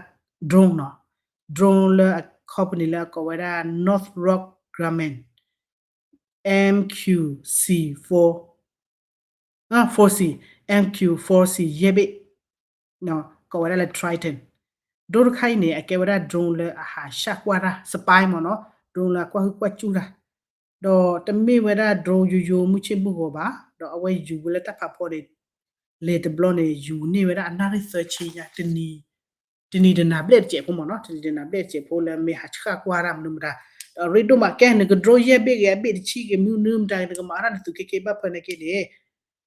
drone နီၤ, drone လၢအ company လၢအကိးဝဲဒၣ် Northrop Grumman MQ C four, four C, MQ four C ယဲၢ်ဘ့ၣ် ကိးဝဲဒၣ်လၢ Triton, drone တခါအံၤန့ၣ် အကဲဝဲဒၣ် drone လၢအဟးဆှၣ်ကွၢ်တၢ် spy မ့ၢ်နီၤ, drone လၢအကွၢ်ဟုၣ်ကွၢ်စူၣ်တၢ်, ဒီးတမ့ၢ်ဝဲဒၣ် drone ယိယိမုၢ်ဆ့ၣ်မုၢ်ဂီၤဘၣ်, ဒီးအဝဲယူၤဝဲလၢတၢ်ဖးဖီန့ၣ် လဲၤတဘျီန့ၣ် ယူၤန့ၢ်ဝဲဒၣ်အနၣ်ရံၣ်သၢဆံညါ တနံၤတနၤဘျဲၣ်တစဲးဖိမ့ၢ်နီၤ, တနံၤတနၤဘျဲၣ်တစဲးဖိလၢမ့ၢ်ဟးဆှၣ်ကွၢ်တၢ်မနုၤမတၤ, ဒီးရ့ဒိၣ်မး ကဲနက drone ယဲၢ်ဘ့ၣ်ဂ့ၤ အဘ့ၣ်တဆံဂ့ၤမနုၤမတၤ နကမၤအါထီၣ်နသုးခဲခဲဘၣ်ဖၢန့ၣ်က့န့ၣ်,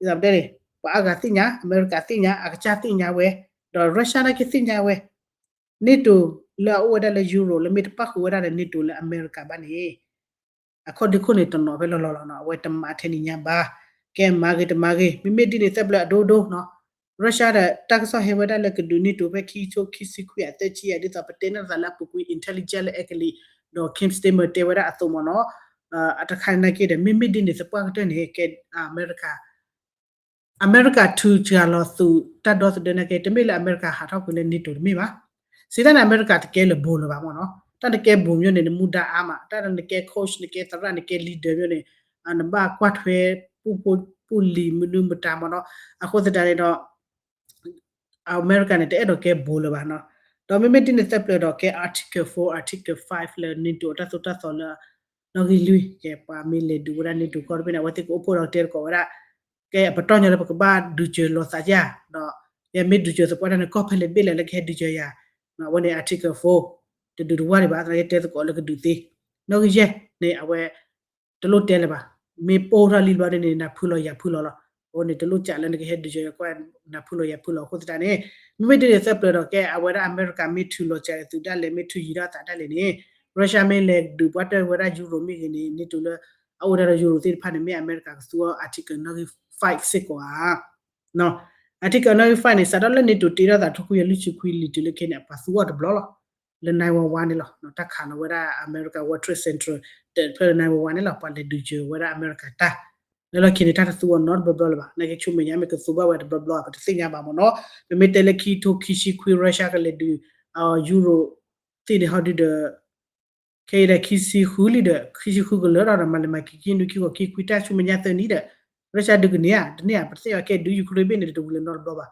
ဒ်သိးပတဲန့ၣ် ပှၤအါဂၤသ့ၣ်ညါ, အမဲရကၤသ့ၣ်ညါ, အကစၢ်သ့ၣ်ညါဝဲ, ဒီး Russia နာ်က့သ့ၣ်ညါဝဲ, NATO လၢအအိၣ်ဝဲဒၣ်လၢ Europe လၢမ့ၢ်တပၣ်ဃုာ်ဝဲဒၣ်ဒီး NATO လၢအမဲရကၤဘၣ်န့ၣ် အခီၣ်ဒုခိၣ်န့ၣ် တနီၤဖဲလီၤလီၤလီၤနီၤ, အဝဲတမၤထဲန့ၣ်ညါဘၣ်, ကဲမၤဂ့ၤတမၤဂ့ၤ, မ့မ့ၢ်ဒ်န့ၣ်သၢပျၢၤအဒိဒိနီၤ, Russia ဒီးတၢ်ကစီၣ်ဟဲဝဲဒၣ်လၢကဒုး NATO ဖဲခံကထိခံဆံခွံအသၢဆံအံၤ ဒ်သိးပတဲန့ၢ်သးလၢအပူၤကွံာ် intelligence လၢအဲကလံး, ဒီး Keir Starmer တဲဝဲဒၣ်အသိးမ့ၢ်နီၤ, အတခါနာ်က့ဒီး မ့မ့ၢ်ဒ်န့ၣ်သပှၢ်ကတၢၢ်န့ၣ် ကဲအမဲရကၤ အမဲရကၤထုးစှၤလီၤသုးတၢ်ဒီသဒၢနာ်က့ တမ့ၢ်လၢအမဲရကၤဟးထီၣ်ကွံာ်လၢ NATO တမ့ၢ်ဘၣ်. စံးတၢ်န့ၣ် အမဲရကၤတကဲလၢဘိလၢၤဘၣ်မ့ၢ်နီၤ. တၢ်နကဲဘိမ့ၢ်န့ၣ် နမူဒါအါမး, တၢ်နကဲ coach နကဲသရၣ် နကဲ leader မ့ၢ်န့ၣ် နဘၣ်ကွၢ်ထွဲ ပူၣ်လံၤမနုၤမတၤမ့ၢ်နီၤ. အဃိသတးန့ၣ်ဒီး အမဲရကၤန့ၣ် တအဲၣ်ဒိးကဲဘိလၢၤဘၣ်နီၤ. ဒီးမ့မ့ၢ်ဒ်န့ၣ်သၢပျၢၤဒီး ကဲ Article four, Article five လၢ NATO အတၢ်သိၣ်တၢ်သီလၢ နီၣ်ဂံၢ်လွံၢ် ကဲပှၤမ့ၢ်လဲၤဒုးဝဲဒၣ် NATO ကီၢ်တဘ့ၣ်န့ၣ် အဝဲသ့ၣ်ကအိၣ်ဖှိၣ်ဒီးတဲသကိးဝဲဒၣ် ကဲအပတီၢ်ညီလၢပကဘၣ်ဒုးစၢၤလိာ်သးယၤ, ဒီးယမ့ၢ်ဒုးစၢၤသပှၢ်တၢၢ်န့ၣ် ကီၢ်ဖဲလဲၣ်ဘ့ၣ်လဲၣ်လၢကဟဲဒုးစၢၤယၤ, အဝဲန့ၣ် Article four တဒုးတဝၢ်ဒံးဘၣ်, သနာ်က့တဲသကိးလၢကဒုးသ့. နီၣ်ဂံၢ်ယဲၢ်န့ၣ် အဝဲ တလိၣ်တဲလၢၤဘၣ်. မ့ၢ်ပိၢ်ထီၣ်လံဘျီဒ်န့ၣ် နၤဖုလီၤယၤဖုလီၤလီၤ. အဃိန့ၣ် တလိၣ်စးလၢနကဟဲဒုးစၢၤယၤကွၢ် နၤဖုလီၤယၤဖုလီၤ. အဃိသတးန့ၣ် မ့မ့ၢ်ဒ်န့ၣ်သၢပျၢၤဒီး ကဲအဝဲဒၣ်အမဲရကၤမ့ၢ်ထုးလီၤစၢၤအသုးဒၣ်လဲာ် မ့ၢ်ထုးယံၤထီၣ်အသးဒၣ်လဲာ်န့ၣ် Russia မ့ၢ်လဲၤဒုးပှၤတၢၢ်ဝဲဒၣ် Europe မ့ၢ်ဂ့ၤန့ၣ် NATO လၢ အအိၣ်ဝဲဒၣ်ဒီး Europe သ့ၣ်တဖၣ်န့ၣ် မ့ၢ်အမဲရကၤကသူအီၤ Article နီၣ်ဂံၢ် five စ့ၢ်ကီးဧါ. Article နီၣ်ဂံၢ် five န့ၣ် စးထီၣ်လၢ NATO တ့ထီၣ်သး တကထိခွံကယၤလွံၢ်ဆံခွံလံတုၤလၢခဲအံၤန့ၣ် ပှၤသူအီၤတဘျီလီၤ. လၢ nine one one န့ၣ်လီၤ. တ၁းခးလီၤဝဲဒၣ်အမဲရကၤ World Trade Center တဖျၢၣ်လၢ nine one one န့ၣ်လီၤ. ပှၤလဲၤဒုးစၢၤဝဲဒၣ်အမဲရကၤတၢ် လၢလီၢ်ခံန့ၣ် တၢ်တသူအီၤနီတဘျီဘျီလၢၤဘၣ်. နာ်က့ဆူမဲာ်ညါမ့ၢ်ကသူဘၣ်ဝဲတဘျီဘျီ ပတသ့ၣ်ညါဘၣ်မ့ၢ်နီၤ. ပမ့ၢ်တဲလၢခံကထိခံဆံခွံ Russia ကလဲၤဒုး Europe သ့ၣ်န့ၣ် ဟီဒုဒီး ခဲအံၤဒီးခံဆံဃုလံဒီး ခံဆံဃုကလၢာ်ဒီး မၤလၢမၤက့ၤခံနွံခံကီၢ်ခံခွံတၢ်ဆူမဲာ်ညါသၢနံၣ်ဒီး Russia ဒုးကန့ၢ်ဧါ တန့ၢ်ဧါ ပတသ့ၣ်ညါ ကဲဒုး Ukraine ဘ့ၣ်န့ၣ် တဝံၤလၢၤနီတဘျီဘၣ်.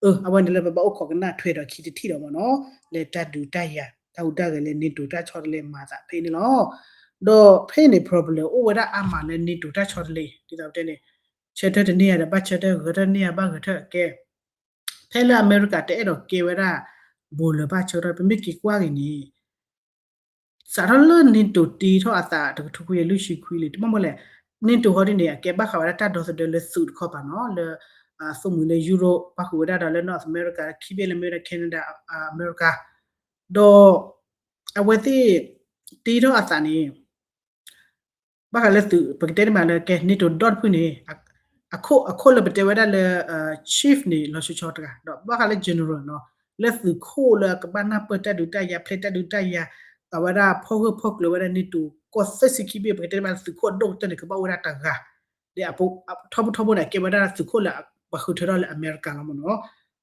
အၢ အဝဲန့ၣ်လၢပဘၣ်အိၣ်ခိးကနၣ်ထွဲဒီးခံတထံၣ်ဒီးမ့ၢ်နီၤ လၢတၢ်ဒုးတၢ်ယၤ တၢ်ဟူးတၢ်ဂဲၤလၢ NATO တၢ်ဆီတလဲမၤသးဖဲအံၤန့ၣ်လီၤ. ဒီးဖဲအံၤန့ၣ် problem အိၣ်ဝဲဒၣ်အါမးလၢ NATO တၢ်ဆီတလဲ ဒ်သိးပတဲန့ၣ် ဆၢထၢၣ်တန့ၢ်ယၤဒီး ဘၣ်ဆၢထၢၣ် ဂဲၤထၢၣ်တန့ၢ်ယၤ ဘၣ်ဂဲၤထၢၣ် ကဲ ဖဲလၢအမဲရကၤတအဲၣ်ဒိးကဲဝဲဒၣ် ဘိးလၢၤဘၣ်ဆၢထၢၣ် ပမ့ၢ်က့ၤကွၢ်က့ၤန့ၣ် စးထီၣ်လၢ NATO တ့ထီၣ်အသး တကထိခွံကယၤလွံၢ်ဆံခွံလံ တမ့ၢ်မ့ၢ်လဲၣ် NATO ဟီဒ်န့ၣ် အကဲဘၣ်ဃးဝဲဒၣ်တၢ်ဒီသဒၢလၢသုးတခီပၤနီၤ လၢ သိၣ်မှံၤလၢ Europe ပၣ်ဃုာ်ဝဲဒၣ်ဒီးလၢ North America ခံဘ့ၣ်လၢမ့ၢ်ဝဲဒၣ် Canada အမဲရကၤ ဒီး အဝဲသ့ၣ် တ့ထီၣ်အသးန့ၣ် ဘၣ်ဃးလၢသုး ပကတဲတမံၤလၢကဲ NATO ဒီတဖုန့ၣ် အခိၣ် အခိၣ်လၢပတဲဝဲဒၣ်လၢ chief န့ၣ် လီၤဆီဆီတဂၤ ဒီးဘၣ်ဃးလၢ general နီၤ လၢသုးခိၣ်လၢအကဘၣ်နၢ်ပၢၢ်တၢ်ဒုးတၢ်ယၤ ဖျဲးတၢ်ဒုးတၢ်ယၤ အဝဲဒၣ်ဖီၣ်ဂၢၢ်ဖီၣ်ကျၢၤဝဲဒၣ် NATO ကီၢ်သၢဆံခံဘ့ၣ် ပကတဲဘၣ်သုးခိၣ်ဒိၣ်ကတၢၢ်န့ၣ် ကဘၣ်အိၣ်ဝဲဒၣ်တဂၤ ဒီးအပူၤ ထီဘိထီဘိန့ၣ် အကဲဝဲဒၣ်သုးခိၣ်လၢပှၤဃုထၢထီၣ်လၢအမဲရကၤလီၤမ့ၢ်နီၤ.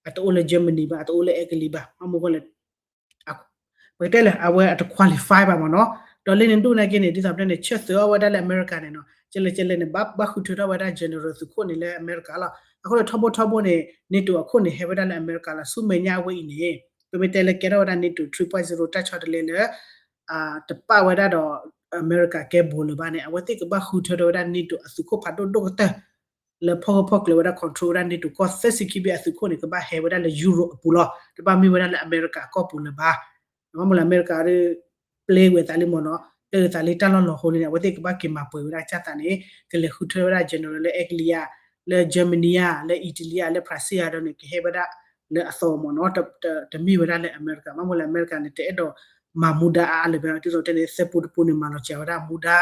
အတအိၣ်လၢ Germany ဘၣ်, အတအိၣ်လၢအဲကလံးဘၣ်, မ့ၢ်မနုၤလဲၣ် ပကတဲလဲၣ် အဝဲအတ qualify ဘၣ်မ့ၢ်နီၤ. ဒီးလၢန့ၣ်ဒိၣ်နာ်က့န့ၣ် ဒ်သိးပတဲန့ၣ် ဆၢသၢအီၤဝဲဒၣ်လၢအမဲရကၤန့ၣ်နီၤ, ကဲလဲၣ်ကဲလဲၣ်န့ၣ် ဘၣ် ဘၣ်ဃုထၢထီၣ်ဝဲဒၣ် general သုးခိၣ်န့ၣ်လၢအမဲရကၤလီၤ. အဃိန့ၣ် ထီဘိထီဘိန့ၣ် NATO အခိၣ်န့ၣ် ဟဲဝဲဒၣ်လၢအမဲရကၤလီၤ. ဆူမဲာ်ညါအဝဲအံၤန့ၣ် ပမ့ၢ်တဲလၢကဲထီၣ်ဝဲဒၣ် NATO three point zero တၢ်ဆီတလဲလၢ တပာ်ဝဲဒၣ်ဒီး အမဲရကၤကဲဘိလၢၤဘၣ်န့ၣ် အဝဲသ့ၣ်ကဘၣ်ဃုထၢထီၣ်ဝဲဒၣ် NATO အသုးခိၣ်ဖးဒိၣ်ဒိၣ်ကတၢၢ် လၢဖီၣ်ဂၢၢ်ဖီၣ်ကျၢၤဝဲဒၣ် control ဝဲဒၣ် NATO ကီၢ်သၢဆံခံဘ့ၣ်အသုးခိၣ်န့ၣ် ကဘၣ်ဟဲဝဲဒၣ်လၢ Europe အပူၤလီၤ. တဘၣ်မ့ၢ်ဝဲဒၣ်လၢအမဲရကၤကီၢ်ပူၤလၢၤဘၣ်. မ့ၢ်လၢအမဲရကၤဒီး ပျဲဝဲသးလံမ့ၢ်နီၤ, ပျဲဝဲသးလံတၢ်လီၢ်လီၤဟိန့ၣ် အဝဲသ့ၣ်ကဘၣ်က့ၤမၤပှဲၤဝဲဒၣ်ကၢ်သးန့ၣ် ကလဲၤဃုထၢဝဲဒၣ် general လၢအဲကလံးယၤ, လၢ Germany ယၤ, လၢ Italy ယၤ, လၢ France ယၤဒီးန့ၣ် ကဟဲဝဲဒၣ်လၢအသီမ့ၢ်နီၤ, တမ့ၢ်ဝဲဒၣ်လၢအမဲရကၤ. မ့ၢ်လၢအမဲရကၤန့ၣ် တအဲၣ်ဒိးမၤမူဒါအါအါလၢၤဘၣ်, ဒ်သိးတဲန့ၣ် သၢပူတပူန့ၣ် မၤလီၤစှၤဝဲဒၣ်မူဒါ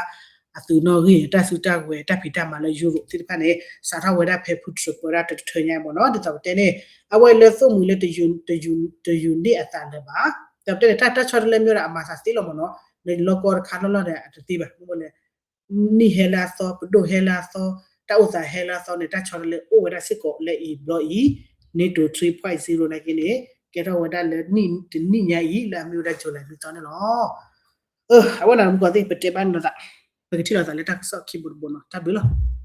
အသုးနီၣ်ဂံၢ် တၢ်စုတၢ်ဝဲၤ တၢ်ဖံးတၢ်မၤလၢ Europe သ့ၣ်တဖၣ်န့ၣ် စးထီၣ်ဝဲဒၣ်ဖဲဖုထြၢးပၢဝဲဒၣ်တကထၢညါမ့ၢ်နီၤ. ဒ်သိးပတဲန့ၣ် အဝဲလၢသိၣ်မှံၤလၢ တယူၤနံၣ်အသးလၢၤဘၣ်. ဒ်သိးပတဲန့ၣ် တၢ် တၢ်ဆီတလဲမ့ၢ်ဝဲဒၣ်အမၤသးသ့လီၤမ့ၢ်နီၤ, လၢလီၢ်ကီတခါလီၢ်လီၢ်ဒီးအတသ့ဘၣ်. မ့ၢ်လၢ နံၣ်ဟဲလၢအသီ, ပဒိၣ်ဟဲလၢအသီ, တၢ်အိၣ်သးဟဲလၢအသီန့ၣ် တၢ်ဆီတလဲအိၣ်ဝဲဒၣ်စ့ၢ်ကီးလၢအံၤဘျီအံၤ, NATO three point zero နာ်က့န့ၣ် ကဲထီၣ်ဝဲဒၣ်လၢနံၣ်တနံၣ်ညါအံၤ လၢအမ့ၢ်ဝဲဒၣ် July နွံသီန့ၣ်လီၤ. အဝဲန့ၣ်မုၢ်ကီၢ်သ့ၣ် ပတဲဘၣ်နီၤသး, ပကထံၣ်လိာ်သးလၢတၢ်ကစီၣ်ခံဘိတဘိနီၤ, တၢ်ဘျုးလီၤ.